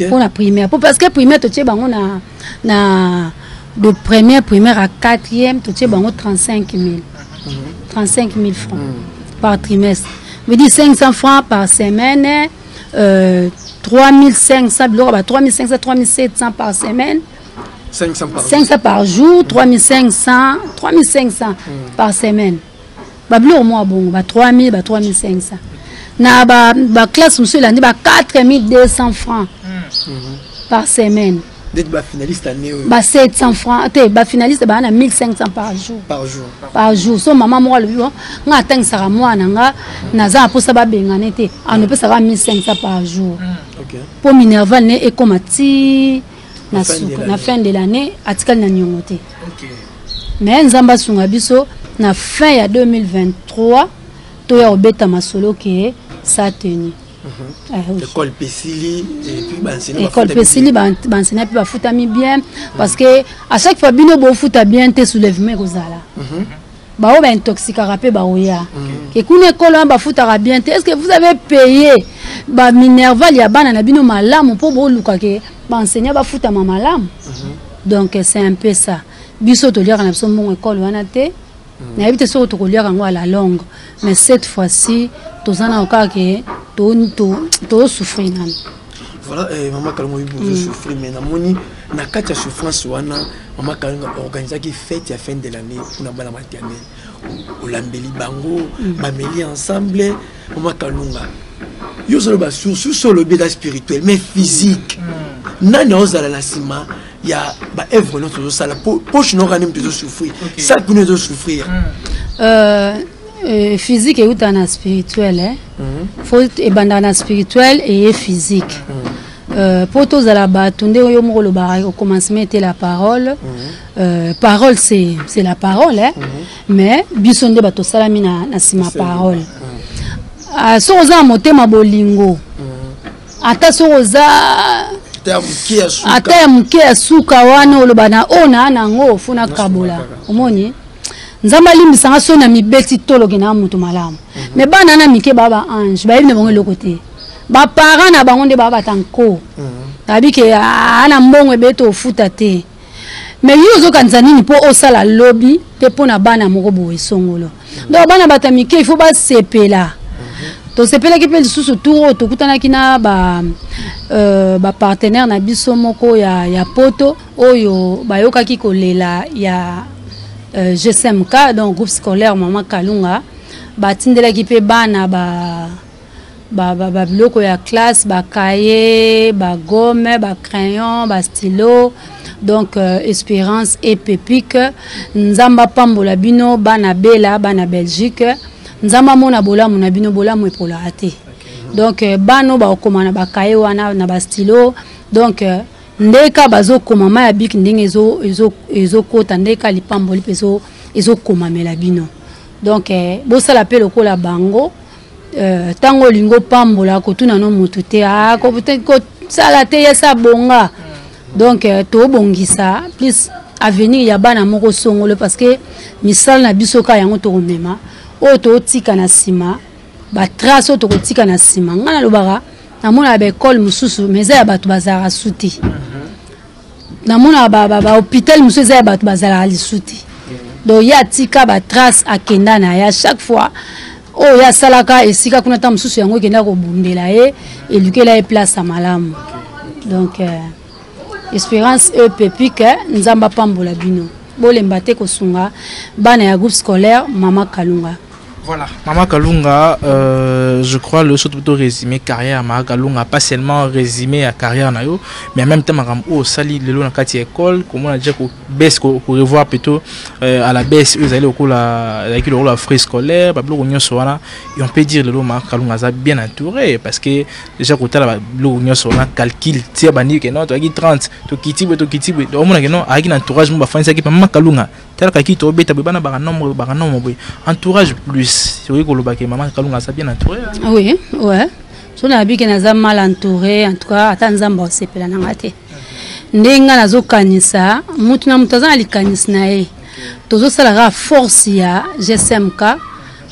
mpona primaire, po parce que primaire totie bango na de première primaire à quatrième, totie bango 35 000, 35 000 francs par trimestre, veut dire 500 francs par semaine, 3500, biloko ba 3500, 3700 par semaine. 500 par 500 par jour, 3500, 3500 par semaine. Babiloko mwa bongo ba 3000, ba 3500. Na baclasse mosusu elandi ba 4200 francs par semaine. Neti bafinaliste année oyo? Ba 700 francs te, bafinaliste baa na 1500 par jour. Par jour. Par jour. So mama moko alobi: nga atangisaka mwana nga, naza na mposa babengane te, anopesaka 1500 par jour mpo minerval ne ekóma ti na suka, na fin de l'année atikali na niongo te. Mais Nzambe asunga biso, na fin ya 2023 toya kobeta masolo ke ça tenu. École pesili et puis baenseignant? École pesili, baenseignant mpe bafutami bien, parce que à chaque fois bino bofuta bien te, soulèvement ekozala. Bao baintoxikaka mpe baoya ke kuna ekolo wana bafutaka bien te. Est ce que vous avez payé baminerval ya bana na bino malamu mpo boluka ke baenseignant bafutama malamu? Donc c'est un peu ça. Biso toliaka na biso mbongo ekole wana te. Nayebi te soki tokoliaka yango à la longue, mais cette fois-ci toza na kaka ke tozosouffrir nano. Voilà, mama Kalunga, oyo bozosouffrir, mais namoni na kati ya souffrance wana, mama Kalunga organisaki fête ya fin de l'année mpona bana maternelle. Olambeli bango, bameli ensemble. Mama Kalunga, yo ozoloba source, olobi eza spirituel, mais physique, nani aozala na nsima ya baœuvre nyonso ozosala? Poche noka nini moto ezosouffrir, sac kuna ezosouffrir? Physique euta na spirituel, eh? Faut ebandaka na spirituel eye physique. Mpo tozala bato nde yo moko olobaka, au commencement était la parole. Parole, c'est la parole, eh? Mais biso nde bato osalami na nsima parole. Soki oza na motema bolingo, ata soki oza ata ya moke ya suka wana, oloba na oyo naa nango, fo nakabola. Omoni, Nzambe alimbisanga so na mibeti toloke na moto malamu. Mais bana na mike baa baange, bayebi na bango eloko te. Baparent na bango nde baa batanko, bayebi ke aa na mbongo ebele tofuta te. Mais yo ozokanisa nini mpo osala lobi mpe mpo na bana moko boye songolo? Donc bana bato ya mike, il faut basepela. Tosepelaki mpe lisusu tour oyo tokutanaki na bapartenaire na biso moko ya poto oyo bayokaki kolela ya GSMK, donc groupe scolaire Mama Kalunga. Batindelaki mpe bana ba babiloko ya classe, bacahier, bagomme, bacrayon, bastylo. Donc Espérance et Pepic, Nzambe apambola bino bana Bela, bana Belgique. Nzambe amona bolamu na bino, bolamu epolaka te. Donc bano bakokoma na bakaye wana na bastylo. Donc ndeka bazokoma ma ya bik ndenge ezokota, ndeka lipamboli mpe ezokomamela bino. Donc bosala mpe lokola bango. Ntango olingi opambola, kotuna no motu te, kosala te yesa bonga. Donc tobongisa plus avenir ya bana moko songolo, parce que misala na biso kaka yango tokomema oyo totika na nsima, batrace oyo tokotika na nsima. Ngai nalobaka, namonaka baekole mosusu, mais eza ya bato bazalaka su te. Namonaka bahôpital mosusu, eza ya bato bazalaka lisu te. Donc ye atika batrace, akenda na ye. À chaque fois oyo ye asalaka esika kuna, ta mosusu yango ekenda kobundela ye, elukela ye place ya malamu. Donc Espérance Epepike, Nzambe apambola bino, bolemba te kosunga bana ya groupe scolaire Mama Kalunga. Voilà, Mama Kalunga, je crois le surtout plutôt résumé carrière Mama Kalunga, pas seulement résumé à carrière na yo, mais en même temps makambo oyo osali lelo na kati ya école, comment on a déjà ko baisse ko revoir plutôt à la baisse eux allaient au la avec le rôle la frais scolaire, ba biloko nyonso wana, et on peut dire lelo Mama Kalunga aza bien entouré, parce que déjà kotala ba biloko nyonso wana, calcul tia bandi que non, toyaki 30, tokiti boye, tokiti boye, omona que non, ayaki na entourage mo bafanisaki Mama Kalunga, talaka ki tobeta boye, bana baka nombre, baka nombre boye, entourage plus okoki koloba ke Mama Kalunga aza bien entouré, hein? Oui, ouais, so nayebi ke naza mal entouré, en tout cas ata Nzambe asepela nanga te. Ndenge nga nazokanisa, mutu na mutu aza na likanisi na ye. Tozosala kaka force ya GSMK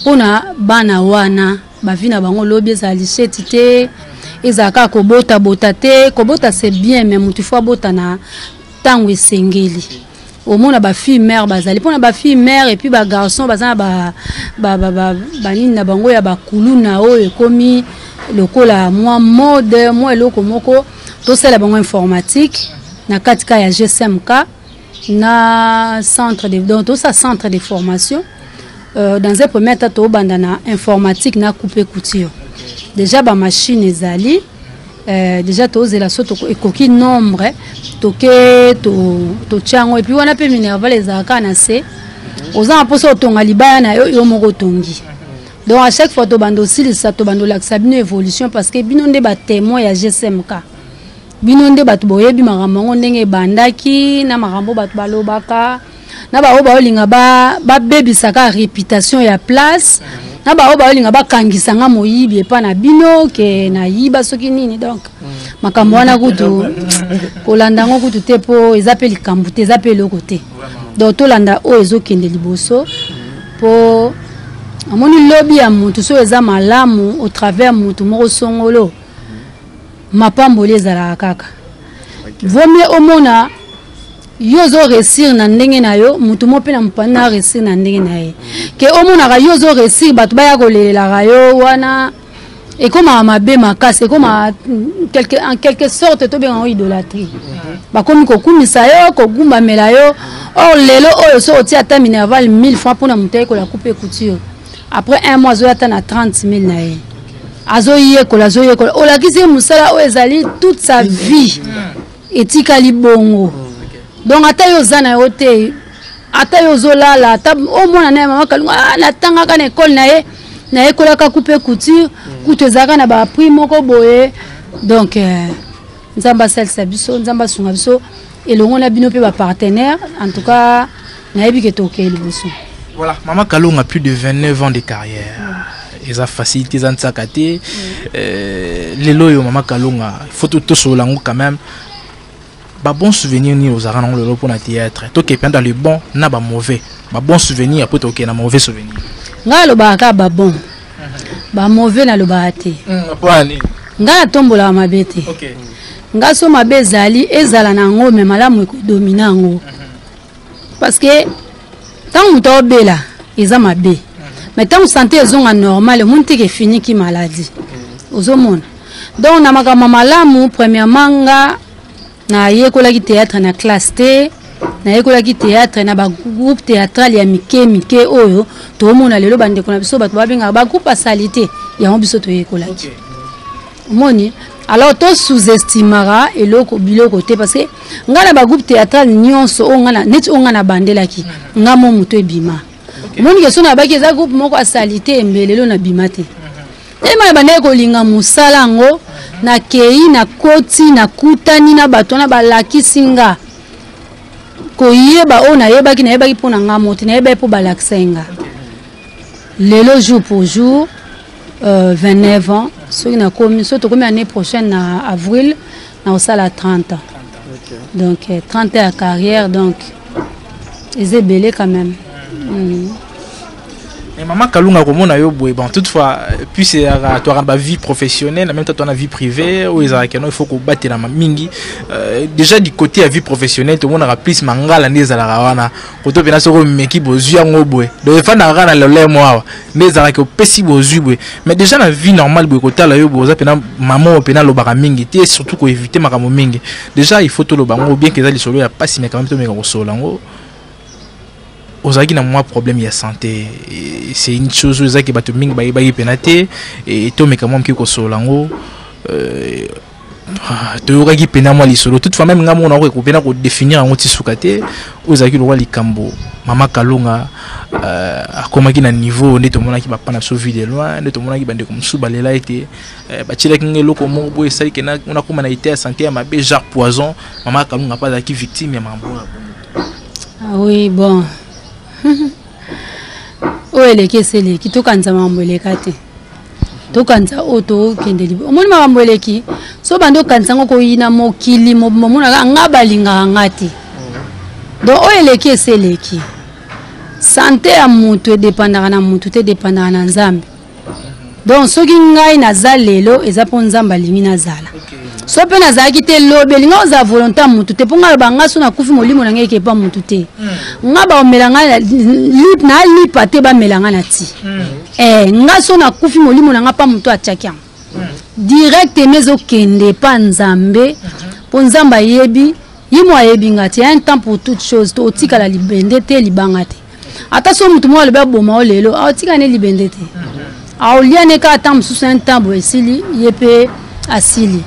mpona bana wana, bavi na bango lobi ezala liseti te, ezala kaka kobotabota te. Kobota, c'est bien, mais mutu faut abota na ntango esengeli. Omona bafille mère bazali mpona bafille mère, et puis bagarçon baza na banini na bango ya bakuluna oyo ekomi lokola mwa mode, mwa eloko moko. Tosala bango informatique na kati ka ya GSMK na centre de, donc tosala centre de formation. Dans un premier temps, tobanda na informatique na coupe couture. Déjà bamachine ezali déjà, tozela so ekoki nombre, toke totia yango. Et puis wana mpe minerval ezalaka na se, oza na mposa otonga libaya na yo, yo moko otongi. Donc à chaque fois tobanda osilisa, tobanda olakisa bino évolution, parce que bino nde batémoin ya GSMK, bino nde bato boyebi makambo yango ndenge ebandaki, na makambo bato balobaka, na baoyo baolinga babebisaka réputation ya place, na baoyo baolinga bakangisa nga moyibi epa na bino ke nayiba soki nini. Donc makambo wana kutu kolanda yango kutu te, mpo eza mpe likambo te, eza mpe eloko te. Donc tolanda oyo ezokende liboso, mpo amoni lobi ya mutu soki eza malamu au travers mutu moko songolo, mapamboli ezalaka kaka. Vaut mieux omona yo ozoréussir na ndenge na yo, motu mo mpe na mopandi na réussir na ndenge na ye, ke omonaka yo ozoréussir, bato baya kolelelaka yo. Wana ekomaka mabe makasi, ekomaka en quelque sorte tobengango idolâtrie. Bakomi kokumisa yo, kogumbamela yo. Or lelo oyo so otia ata minerval 1000 francs mpona moto ayekola coupe couture, après un mois azoya ata na 30 000 na ye, azoyekola, azoyekola, olakisi ye mosala oyo ezali toute sa vie, etikali bongo. Donc ata yo oza na yo te, ata yo ozolala, ata omona na ye Mama Kalunga, ah, natangaka na ekole na ye, nayekolaka coupe couture, kutu ezalaka na baprix moko boye. Donc Nzambe asalisa biso, Nzambe asunga biso elongo na bino mpe bapartenaire. En tout cas nayebi ke tokei liboso. Voilà, Mama Kalunga, plus de 29 ans de carrière, eza facilité, eza ntsaka te. Lelo oyo Mama Kalunga, faut tosolola yango quand même, babon souvenir nini ozalaka nango lelo mpona théâtre? Tokee mpenza dans le bon na bamauvais, babon souvenir, po tokee na mauvais souvenir. Ngai alobaka kaka babon, bamauvais nalobaka te. Mpona nini? Ngai natombolaka mabe te. Ngai so mabe ezali, ezala na yango, me malamu ekodomina yango, parce que ntango moto aobela eza mabe, mais ntango santé ezonga normal, omoni teke efiniki maladie, ozomona. Donc na makambo malamu, premièrement nga nayekolaki théâtre na classe te, nayekolaki théâtre na bagroupe théâtral ya mike mike oyo toomona lelo, bandeko na biso bato babengaka bagroupe asali te, yango biso toyekolaki. Omoni, alors to sous-estimaka eloko biloko te, parce que ngai na bagroupe théâtral nyonso oyo ngai neti oyo ngai nabandelaki, ngai mo moto ebima. Omoni ke so nabaki eza groupe moko asali te, embelelo nabima te. Telema na bandaki kolinga mosala yango, nakei, nakoti, nakutani na bato wana, balakisi nga koyeba oyo nayebaki. Nayebaki mpo na nga mo te, nayebaki mpo balakisai nga. Lelo jour pour jour, 29 ans soki nakomi, soki tokomi année prochaine na avril, nakosala 30 ans. Donc 30 ans ya carrière, donc eza ebele quand même. Mais maman Kalunga, komona yo boye, bon, toutefois, puis c'est toi ba vie professionnelle, en même temps toi na vie privée oyo ezalaka, no, il faut kobatela mingi. Déjà du côté ya vie professionnelle, tomonaka plus mangala nde ezalaka wana koto mpena soki omeki bozwi yango boye, donc efandaka kaka na lolemo awa nde ezalaka opesi bozwi boye. Mais déjà na vie normale boye, kotala yo boye, oza mpena mama oyo mpena alobaka mingi te, surtout koéviter makambo mingi. Déjà il faut toloba yango bien que eza lisolo ya pasi, mais quand même tomeka kosolola yango. Ozalaki na mwa problème ya santé, c'est une chose oyo ezalaki bato mingi bayebaki mpena te. Tomeka mwa moke kosolola yango. Toyokaki mpena mwa lisolo, toutefois même nga moko nakoki mpena kodéfinir yango ti suka te. Oyo ezalaki lokwa likambo mama Kalunga akomaki na niveau nde tomonaki bapa na biso Vue de Loin, nde tomonaki bandeko mosusu balela ete batielaki nga eloko moko boye esali ke nakóma na état ya santé ya mabe, genre poison. Mama Kalunga mpe azalaki victime ya makambo oyo. Ah oui, bon, oyo eleki esi eleki. Tokanisa makambo eleka te, tokanisa oyo tokende libo. Omoni, makambo eleki, so bandi okanisa yango, koyina mokili momonaka nga balingaka nga te. Donc oyo eleki esi eleki. Santé ya motu edépendaka na motu te, edépendaka na Nzambe. Donc soki ngai naza lelo, eza mpo Nzambe alingi nazala. So mpe nazalaki te lobi, elingi ozala volonté ya motu te. Mpo ngai aloba, ngai so nakufi, molimo na ngai eke epa motu te. Nga baomela ngai nalipa te, bamela ngai na ti. Nga so nakufi, molimo na ngai mpa motu atiaki yango directement, ezokende epa Nzambe, mpo Nzambe ayebi ye mo, ayebi nga ti. Un temps pour toute chose. To otikala libende te, libanga te. Ata so motu moko alobi aboma o lelo, aotika ne libende te, aolia ne kaka ntango mosusu. Un temps boye esili, ye mpe asili.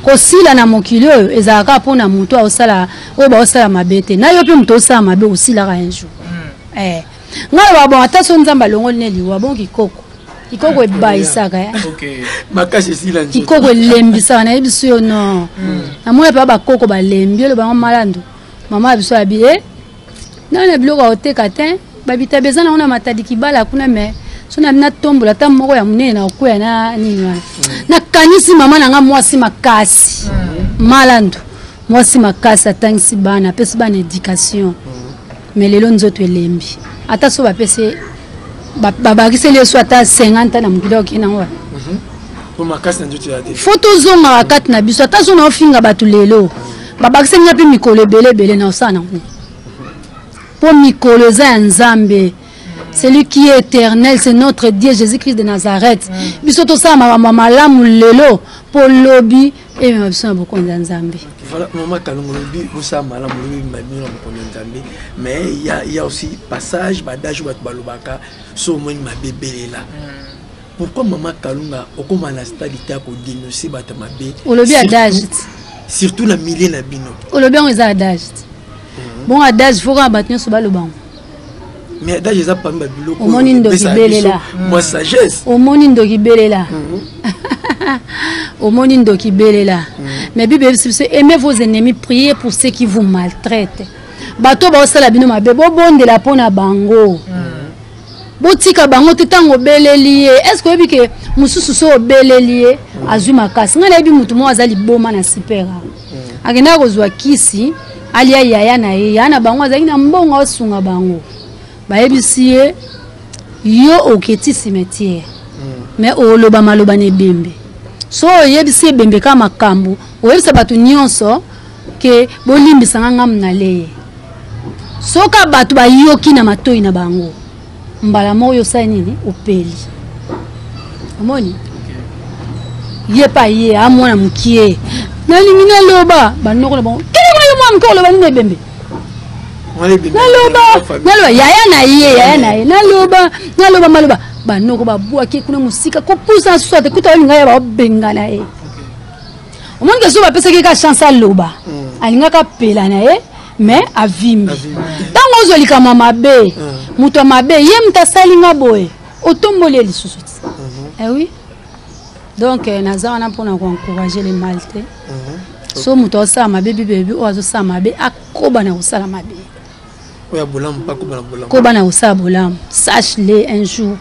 Kosila na mokili oyo ezalaka kaka mpona motu aosala oyo baosala mabe te. Na yo mpe moto osala mabe, osilaka un jour. Ngai loba, bon, ata so Nzambe alongoli ne liwa, bon, kikoko, kikoko ebayisaka. Makasi esila. Kikoko elembisaka, nayebi so yo non. Namoni mpe bakoko balembi. Oloba yango malando mama ya biso abi e nani na biloko ya koteka te, babitabe eza nango na Matadi Kibala kuna. Me so na natombola ata moko ya monene na kokwea na nini wana. Nakanisi mama na nga, mwasi makasi, malando, mwasi makasi, atangisi bana, apesi bana éducation, mais lelo nzoto elembi. Ata so bapesi, babakiseli ye so ata 50 ans na mokili, okende nango. Fo tozongaka kati na biso. Ata so na ofinga bato lelo, babakiseli nga mpe mikolo ebele ebele na osala nango, mpo mikolo eza ya Nzambe. Celui qui est éternel, c'est notre Dieu Jésus-Christ de Nazareth. Biso tosala makambo ya malamu lelo, mpo lobi emema biso na bokonzi ya Nzambe. Voilà, mama Kalunga, lobi bosala malamu, lobi emema bino na bokonzi ya Nzambe. Mais il y a aussi passage badage, bato balobaka so omoni mabe, belela. Pourquoi, mama Kalunga, okóma na stade te ya kodénoncer bato mabe? Olobi adage. Surtout na milieu na bino. Olobi yango, eza adage. Bongo adage, fo kaka bato nyonso baloba yango. Mais adage eza parmi babiloko. Omoni ndoki, belela. Mwa sagesse. Omoni ndoki, belela. Omoni ndoki, belela. Mais Bible eyebisi biso: aimez vos ennemis, priez pour ceux qui vous maltraitent. Bato baosala bino mabe, bobondela mpo na bango, botika bango te. Ntango obeleli ye, est ce que oyebi ke mosusu so obeleli ye, azwi makasi? Ngai nayebi motu moko aza liboma na sipera, akendaka kozwa kisi alia yaya na ye. Yaya na bango azalaki na mbongo, aosunga bango. Bayebisi ye: yo oketi cimetière, mais oloba maloba na ebembe. So oyebisi ebembe kaka makambo oyebisa bato nyonso ke bolimbisanga ngamu na leye, soka bato bayoki na matoi na bango, mbala moko yo osali nini? Opeli. Omoni ye pa ye amwana mokie, nalingi naloba banoko na bango kele kuna. Yo mwana moke, oloba nini ebembe? Naloba, naloba yaya na ye, yaya na ye, naloba, naloba maloba. Banoko babwaki kuna mosika, kopusa susu ate kuta olinga ye baobengana ye. Omoni ke so bapesaki ka chance aloba, alingaka pela na ye, mais avimbi. Ntango ozwa likambo ya mabe, moto ya mabe ye moto asali nga boye, otomboli ye lisusu ti. Eh oui, donc naza wana mpona koencourager le mal te. So moto azosala mabe, bibebi oyo azosala mabe akoba na kosala mabe. Oyo ya bolamu mpe akoba na bolamu. Koba na kosala bolamu, sache le un jour.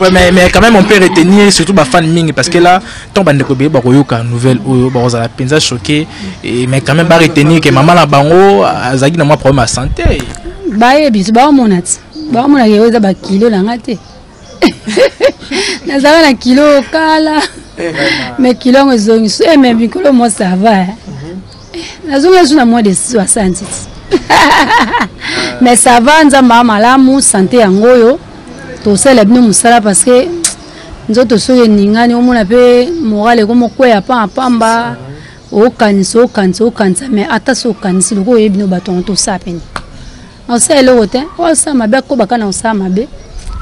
Ouais, mais quand même on peut retenir surtout ba fan mingi, parce que là tant bandeko be bakoyoka nouvelle oyo, bakozala mpenza choqué et mais quand même ba retenir que maman na bango azalaki na mwa problème ya santé. Bayebi, baomona ti baomona ke oyo eza bakilo na nga te. Nazalaka na kilo kala, mais kilo yango ezongi so. Mais mikolo mo ça va, eh. Nazongi so na moins de 60 ti, mais ça va, Nzambe aa malamu. Santé yango oyo tosalela bino mosala, parce que nzoto soki eningani, omona mpe moral ekomokwea pa pamba. Okanisa, okanisa, okanisa, mais ata so okanisi lokola oyebi bino bato yango, tosala pene osala eloko te. Oyo osala mabe akobaka na osala mabe,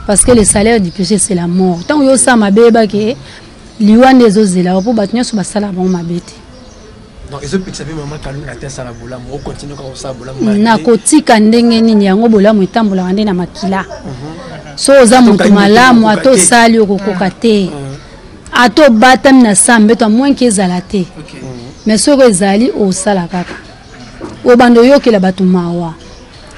parce que le salaire du péché, c'est la mort. Ntango yo osala mabe, oyebaki liwa nde ezozela yo, mpo bato nyonso basala bango mabe te. Donc ezopekisa mpe mama Kalunga te asala bolamu, okontinue kaka kosala bolamu? Nakotika ndenge nini? Yango bolamu etambolaka nde na makila. So oza moto malamu, ata osali, okokoka te. Ata obatami na sa mbeto, amoinke ezala te, mais soki ezali, osala kaka, obanda oyokela bato mawa.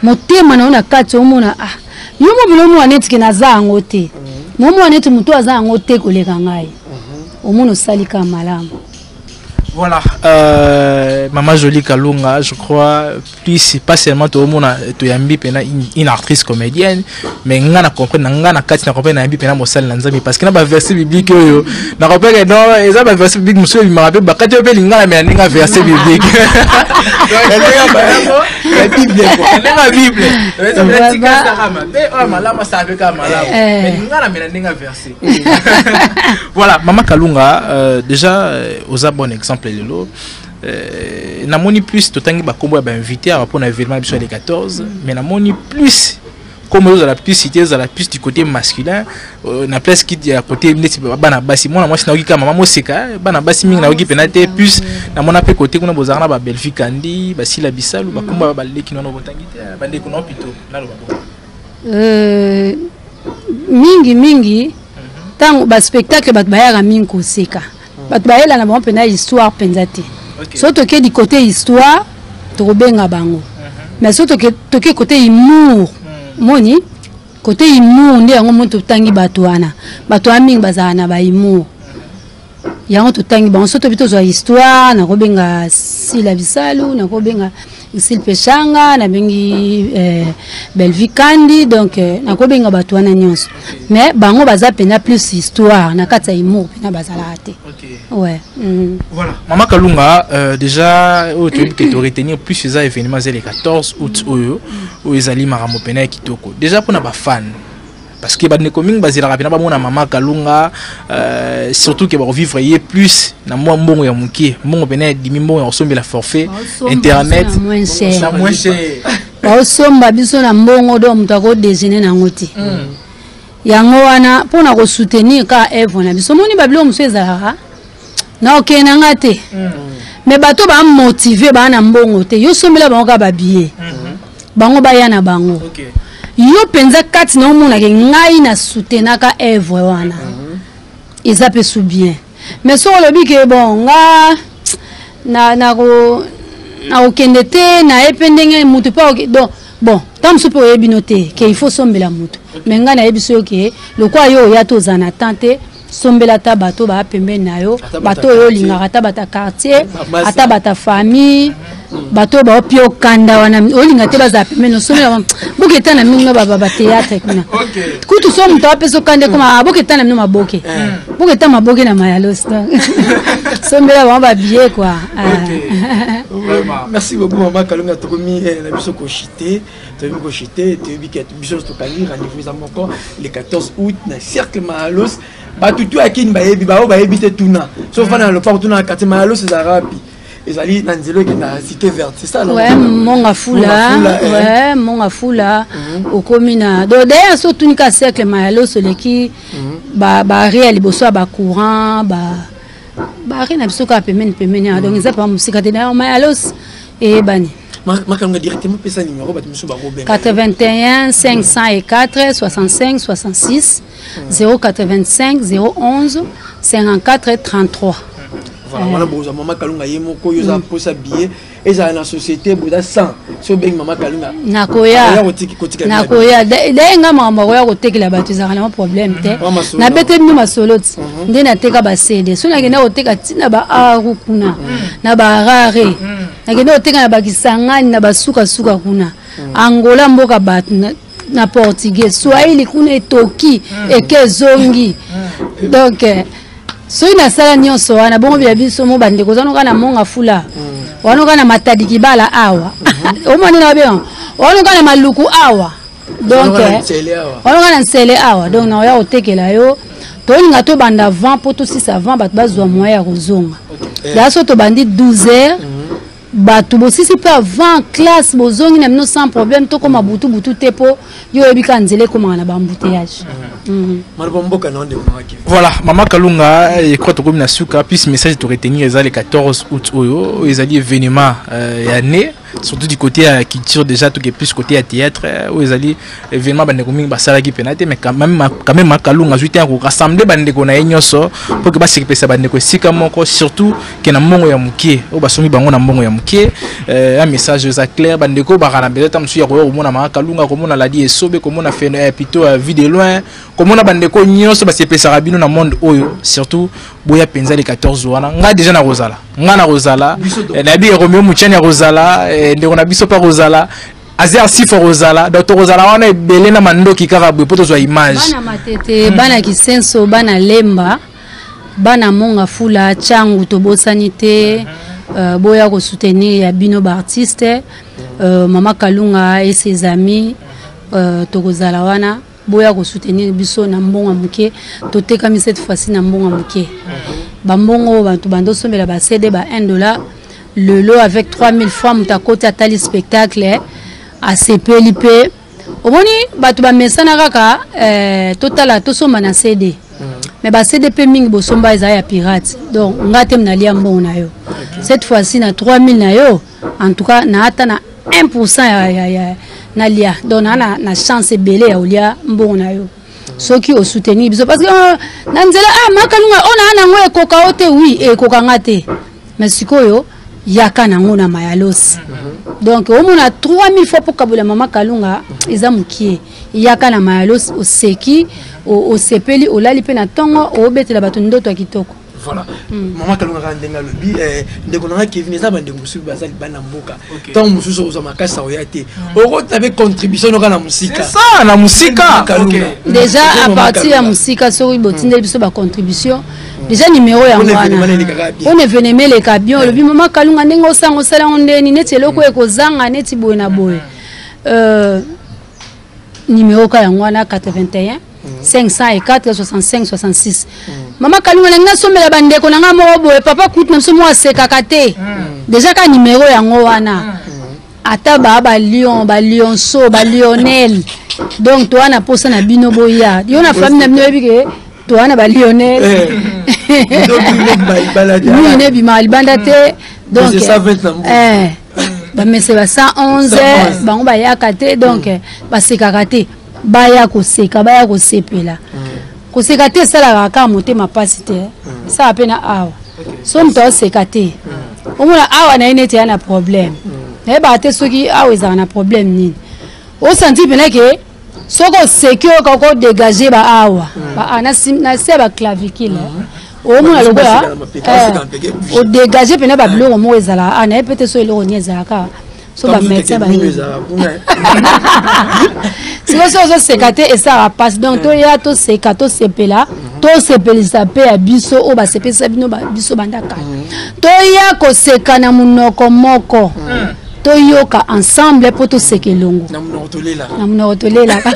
Motema na yo na kati, omona, ah, yo mobili omona neti ke naza yango te, momona neti moto aza yango te koleka ngai, omona osali kaka malamu. Voilà, Maman Jolie Kalunga, je crois, plus pas seulement tout le monde toyambi pena une actrice comédienne, mais nga na comprendre, nga na kati na comprendre na yambi pena mosali na Nzambe, parce que na ba verset biblique oyo, na comprendre que non, eza ba verset biblique mususu ebimaka pe bakati oyo pe lingala, mais na ndenge verset biblique. La Bible quoi. Ndenge Bible. Eza tika saka mabe, oyo malamu asala pe kaka malamu. Mais lingala, mais na ndenge verset. Voilà, Mama Kalunga, déjà, oza bon exemple lelo. Namoni plus totangi bakombo ya bainvité awa mpona événement biso ya le 14, mais namoni plus comme ozala plus cité, ozala plus du côté masculin, na place kiti ya côté neti bana basi. Mwana mwasi nayoki kaka mama moseka, bana basi mingi nayoki mpena te. Plus namona mpe côté kuna bozalaka na babelvi kandi, basila bisalu, bakombo baleki nano botangi te, bandeko nao plutôt naloba bongo. Mingi mingi ntango baspectacle, bato bayaka mingi koseka, bato bayela na bango mpenza histoire mpenza te. So toke du côté histoire, tokobenga bango, mais so toke côté humour, moni côté humour nde yango moni totangi bato wana. Bato wana mingi bazala na bahumour, yango totangi bango. So tobi tozwa histoire, nakobenga Sila Bisalu, nakobenga Isil Peshanga, nabengi Belvi Kandi, donc nakobenga bato wana nyonso, mais bango baza mpena plus histoire. Na kati ya humour mpena bazalaka te. Ouais. Voilà, Mama Kalunga, déjà oyo toyebi ke toretenir plus eza événement eza le 14 août oyo, oyo ezali makambo pena ya kitoko déjà mpona bafan, parce que bandeko mingi bazelaka mpena bamona Mama Kalunga, surtout ke bakovivre ye plus na mwa mbongo ya moke, mbongo pena edimi, mbongo ya kosombela forfait internet. Na moins cher. Na moins cher. Baosomba biso na mbongo, donc moto akodéjeuner nango te. Yango wana mpona kosoutenir kaka œuvre na biso. Omoni, babiloko mosusu ezalaka na okende na nga te, mais bato bamotive baa na mbongo te, yo sombela bango kaka babillet, bango baya na bango. Yo mpenza kati na omonake ngai na soutenaka œuvre wana, eza mpe su bien. Mais soki olobi ke bon, nga na nakokende te, naye mpe ndenge motu mpe, donc bon, ntango mosusu mpe oyebi no te ke il faut sombela motu, mais ngai nayebi so yo ke lokola yo oya te, ozala na temps te, sombela ata bato baa pembeni na yo, bato oyo olingaka, ata bato ya quartier, ata bato ya famille, bato oyo baopia okanda wana olinga te, bazala pembeni, osombela boke eta na mino batéâtre kuna. Kutu so moto apesa okanda, ekoma boke eta na mino maboke, boke eta maboke na mayalos, donc sombela bango babillet quoi. Merci beaucoup, Mama Kalunga. Tokomi na biso koshite, toyebi koshite, toyebi ke biso tokangi rendez-vous eza moko le 14 août na Cercle Mayalos. Bato tu akini bayebi, bao bayebi te, tuna. So ofanda na lopango, tuna na quartier, Mayalos ezalaka wapi? Ezali na nzela ekenda Cité Verte, c'est ça? Ouais, Monga Fula, ouais, Monga Fula. Okomi na, donc d'ailleurs so otuni ka cercle Mayaloso, oleki baarrêt ya liboso ya bacourant, baarrêt na biso kaka pembeni pembeni awa. Donc eza mpenza mosika te. D'ailleurs Mayalos eyebani. Makambo directement, pesa numéro, bato mosusu bakobenga. 81 504 65 66, 085 011 54 33. Voilà, wana bozwa Mama Kalunga ye moko. Oyo oza mposa billet, ezala na société, boza 100, so obengi Mama Kalunga. Nakoya, nakoya. Daye nga makambo akoya kotekela bato ezalaka nango problème te. Nabete bino masolo ti nde nateka baCD. So nakenda koteka ntina baaru kuna na baharare, nakenda koteka na bakisangani, na basukasuka kuna Angola, mboka bato na portugais, swahili kuna etoki eke ezongi. Donc soki nasala nyonso wana bongo, bya biso mo bandeko oza noka na Monga Fula wana, oka na Matadi Kibala awa, omoni na bien wana, oka na Maluku awa, donc wana oka na Nsele awa. Donc naoya kotekela yo. Tolinga tobanda avant mpo tosisa avant bato bazwa moyen ya kozonga. Ya so tobandi 12 heures, bato bosisi mpe avant classe, bozongi na bino sans problème. Tokóma butu butu te, mpo yo oyebi kaka nzela ekomaka na baembouteillage. Voilà, Mama Kalunga, je crois tokomi na suka. Puis message to retenir eza le 14 août oyo ezali événement ya année, surtout du côté ya culture. Déjà toke plus côté ya théâtre, oyo ezali événement bandeko mingi basalaki mpena te. Mais quand même Kalunga azwi te ya korassembler bandeko na ye nyonso mpo ke basekepesa bandeko esika moko, surtout ke na mbongo ya moke oyo basombi bango na mbongo ya moke. Un message eza clair: bandeko bakala na besoin ta mosusu ya koya komona Mama Kalunga, komona Ladi Esobe, komona plutôt Vie de Loin, komona bandeko nyonso basepesaka bino na monde oyo. Surtout boya mpenza le 14 wana. Ngai déjà nakozala, ngai nakozala, nayebi Romeo Muchani akozala, ndeko na biso mpe akozala, Azer Sifo akozala. Donc tokozala wana ebele na mandoki kaka boye mpo tozwa image. Bana Matete, bana Kisenso, bana Lemba, bana Monga Fula, Changu, tobosani te. Boya kosoutenir ya bino baartiste, Mama Kalunga et ses amis. Tokozala wana, boya kosoutenir biso na mbongo ya moke. Totekami cette fois-ci na mbongo ya moke. Bambongo oyo bato bandosombela baCD ba 1 dollar, lelo avec 3000 francs moto akoti, atali spectacle, asepeli. Mpe omoni bato bamesana kaka totala, tosomba na CD, mais baCD mpe mingi bosomba eza ya pirate. Donc nga te nalia mbongo na yo. Cette fois-ci na 3000 na yo, en tout cas na ata na 1 ya nalia. Donc na chance ebele ya kolia mbongo na yo soki osoutenir biso, parce que na nzela, ah, Makalunga oyo naa nango ekoka o te. Oui, ekokanga te, mais sikoyo yaka nango na Mayalosi. Donc omona 3000 fois mpo kabola Mama Kalunga eza mokie. Yaka na Mayalosi, oseki, osepeli, olali mpe na ntongo obetela bato ndoto ya kitoko. Voilà, Mama Kalunga, kaka ndenge alobi ndeko na nga Kevin, eza bandeko mosusu baza libanda mboka. Ntango mosusu ozwa makasi oya te, okota mpe contribution noka na mosika. Ça, na mosika. Déjà à partir ya mosika, soki botindeli biso bacontribution, déjà numéro yango wana mpona événement eleka bien. Olobi Mama Kalunga, ndenge osanga osala yango ndeni neti eloko ekozanga neti boye na boye, numéro ka yango wana: 81 504 65 66. Mama Kalunga, na ngai nasombela bandeko na ngai moko boye, papa kutu na biso moko asekaka te. Déjà ka numéro yango wana, ata baa balion, balionso, balionel. Donc toa na posa na bino, boya yo na famille na bino. Oyebi ke toa na balionel mingi ebimaka libanda te. Donc bamese ba 111 bango bayaka te, donc basekaka te. Baya koseka, baya kosepela. Koseka te esalaka kaka motema mpasi te, esala mpe na awa. So moto aoseka te, omona awa na ye neti ya na problème. Nayebaka te soki awa ezalaka na problème nini. Osanti mpena ke soki oseki oyo kaka odégage baawa na se ya baclavicule, omona lokola odégage mpena babiloko moko ezalaka awa. Naye pe te so eloko nini ezalaka, so bamédecin bayebi. Sikoyo so ozoseka te, esalaka mpasi. Donc toya, toseka, tosepela, tosepelisa mpe ya biso oyo basepelisa bino biso banda kala. Toya koseka na monoko moko. Toyoka ensemble mpo toseka elongo. Na monoko tolelaka. Na monoko tolelaka.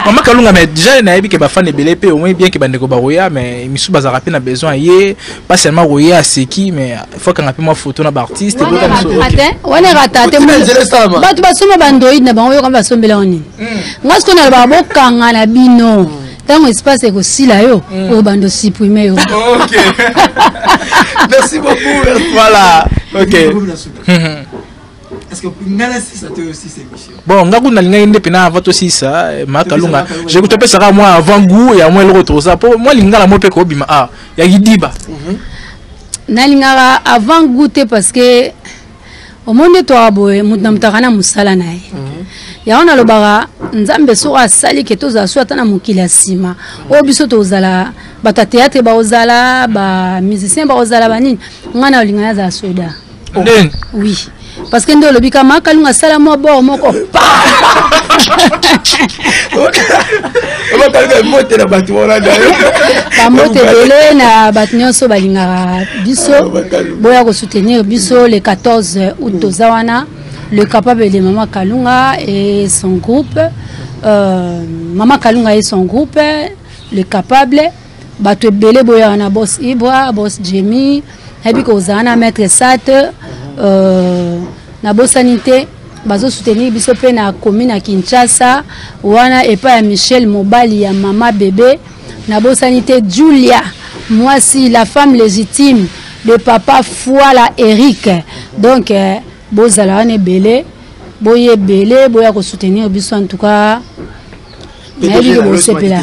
Mama Kalunga, mais déjà nayebi ke bafan ebele mpe omoni bien ke bandeko bakoya, mais misu bazalaka mpe na besoin ye, pas seulement koya aseki, mais faut kanga mpe mwa photo na baartiste. Wana erata te. Bato basomba baandroid na bango, yoka, basombela ngo nini? Nga sikoyo nalobaka, bokanga na bino. Ntango espace ekosila yo, oyo bando supprime yo. Ok, merci beaucoup. Voilà, ok. Est-ce que nga nasisa to osisa émission? Bon, nga kuna nalingaki nde mpena avant tosisa, ma Kalunga, je topesaka mwa avant goût ya mwa eloko toza, mpo mwa lingala mo mpe kobima a ya kidiba. Nalingaka avant goût te, parce que omoni nde toaka boye, moto na moto aka na mosala na ye. Yango nalobaka, Nzambe soki asali ke tozala so ata na mokili ya nsima oyo, biso tozala bato ya théâtre, bakozala bamusicien, bakozala banini, ngai na olinga nazala soda. Ndeni? Oui, parce que nde olobi ka Makalunga asala mwa bord moko pa. Bakalunga, mbote na bato wana. Bambote ebele na bato nyonso balingaka biso. Boya kosoutenir biso le 14 août, toza wana, le capable de Mama Kalunga et son groupe, Mama Kalunga et son groupe le capable. Bato ebele boya wana, boss Ibra, boss Jemmy, nayebi kozala na maître Sat, nabosani te. Bazosoutenir biso mpe na commune ya Kinshasa wana, epai ya Michel, mobali ya mama bebe. Nabosani te Julia, mwasi, la femme légitime de papa Fuala Eric. Donc bozala wana ebele, boye ebele, boya kosoutenir biso. En tout cas, nayebi ke bosepela.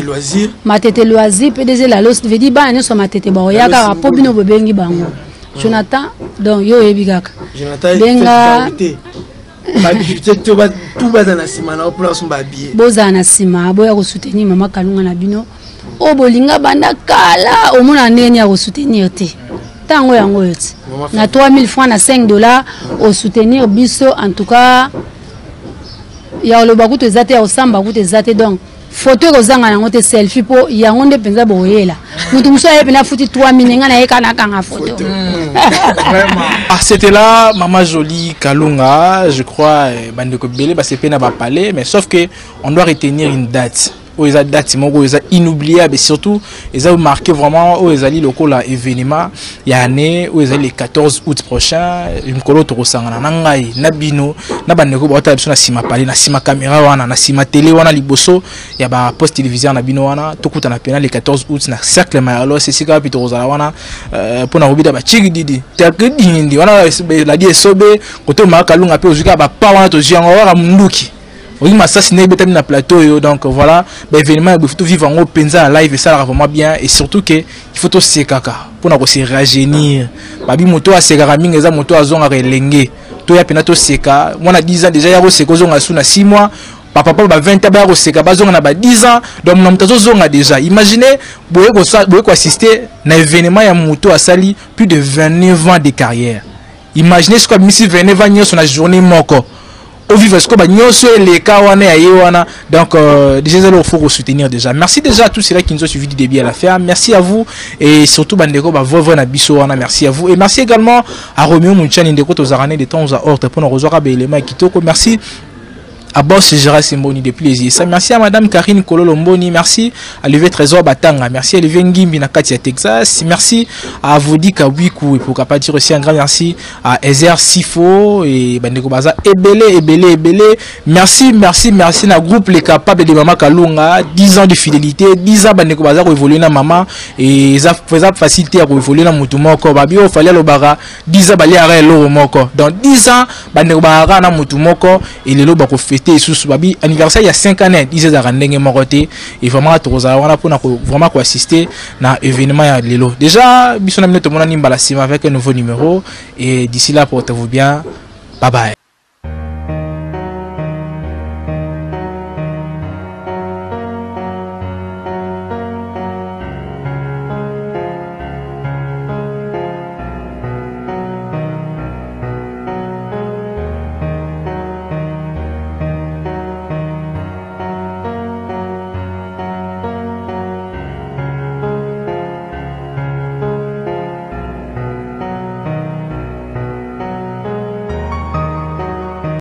Matete Loisir, PDG Lalos, veut dire bana nyonso ya Matete baoya kaka mpo bino bobengi bango. Jonathan, donc yo oyebi kaka. Benga baza na nsima na place babie. Bozala na nsima, boya kosoutenir Mama Kalunga na bino oyo bolinga banda kala. Omona ndenge nini ya kosoutenir te, ntango yango oyo ti na 3000 francs, na 5 $ osoutenir biso. En tout cas, ya koloba kutu eza te, ya kosamba kutu eza te. Donc photo ekozanga yango te, selfie, mpo yango nde mpenza boyela. Moto mosusu aye mpena afuti 3 mine, ngai naye kaka nakanga photo. Ah, c'était là Maman Jolie Kalunga, je crois, bandeko ebele basepe na bapale, mais sauf que on doit retenir une date oyo eza date moko oyo eza inoubliable et surtout eza marqué vraiment, oyo ezali lokola événement ya année, oyo ezali le 14 août prochain, mokolo tokosangana na ngai na bino na bandeko baotala biso na nsima pale, na nsima caméra wana, na nsima télé wana, liboso ya baposte téléviseur na bino wana. Tokutana mpena le 14 août na cercle Mayalos, esika wapi tokozala wana mpona kobida bachiki didi terke dingindi wana ladi esobe kote Mama Kalunga mpe ozwi kaka bapa wana, tozwi yango kaka munduki, oyi masasi ndenge ebetami na plateau oyo. Donc voilà, baévénement ya boye, tovivre yango mpenza na live, esalaka vraiment bien. Et surtout ke il faut tosekaka mpona kose rajeunir. Babi moto asekaka mingi eza moto azongaka elenge. Toya mpena toseka. Mwana 10 ans déjà ya koseka, ozonga su na 6 mois. Bapapa ba 20 ans baya koseka, bazonga na ba 10 ans. Donc na moto azozonga déjà. Imaginez boye koassister na événement ya moto asali plus de 29 ans de carrière. Imaginez sikoyo abimisi 29 ans nyonso na journée moko, ovivre sikoyo banyonso eleka wana ya ye wana. Donc déjà ezali, faut kosoutenir déjà. Merci déjà à tous ceux-là qui nous ont suivi du début à la fin. Merci à vous et surtout bandeko bavovre na biso wana, merci à vous. Et merci également à Romeo Munchani, ndeko tozalaka de temps à autre mpona kozwaka baélément ya kitoko. Merci à Boss Gérard Simboni depuis les USA. Merci à Madame Karine Kololo Mboni. Merci à Levé Trésor Batanga. Merci à Levé Ngimbi na kati ya Texas. Merci à Vodi Kawiku. Et pourquoi pas dire aussi un grand merci à Ezer Sifo et Bandeko Baza Ebele, Ebele, Ebele. Merci, merci, merci na groupe Les Capables de Maman Kalunga. 10 ans de fidélité, 10 ans Bandeko Baza pour évoluer na maman. Et ça faisait facilité à évoluer na mutu moko. Babi o fallait lobara 10 ans bali arrêt loro moko. Dans 10 ans bandeko ba na mutu moko et lelo bako fêter lisusu babi anniversaire ya 5 années 10 ezalaka ndenge moko te. Et vraiment tokozala wana mpona vraiment koassister na événement ya lelo. Déjà biso na bino tomonani mbala nsima avec un nouveau numéro et d'ici là, portez-vous bien. Bye bye.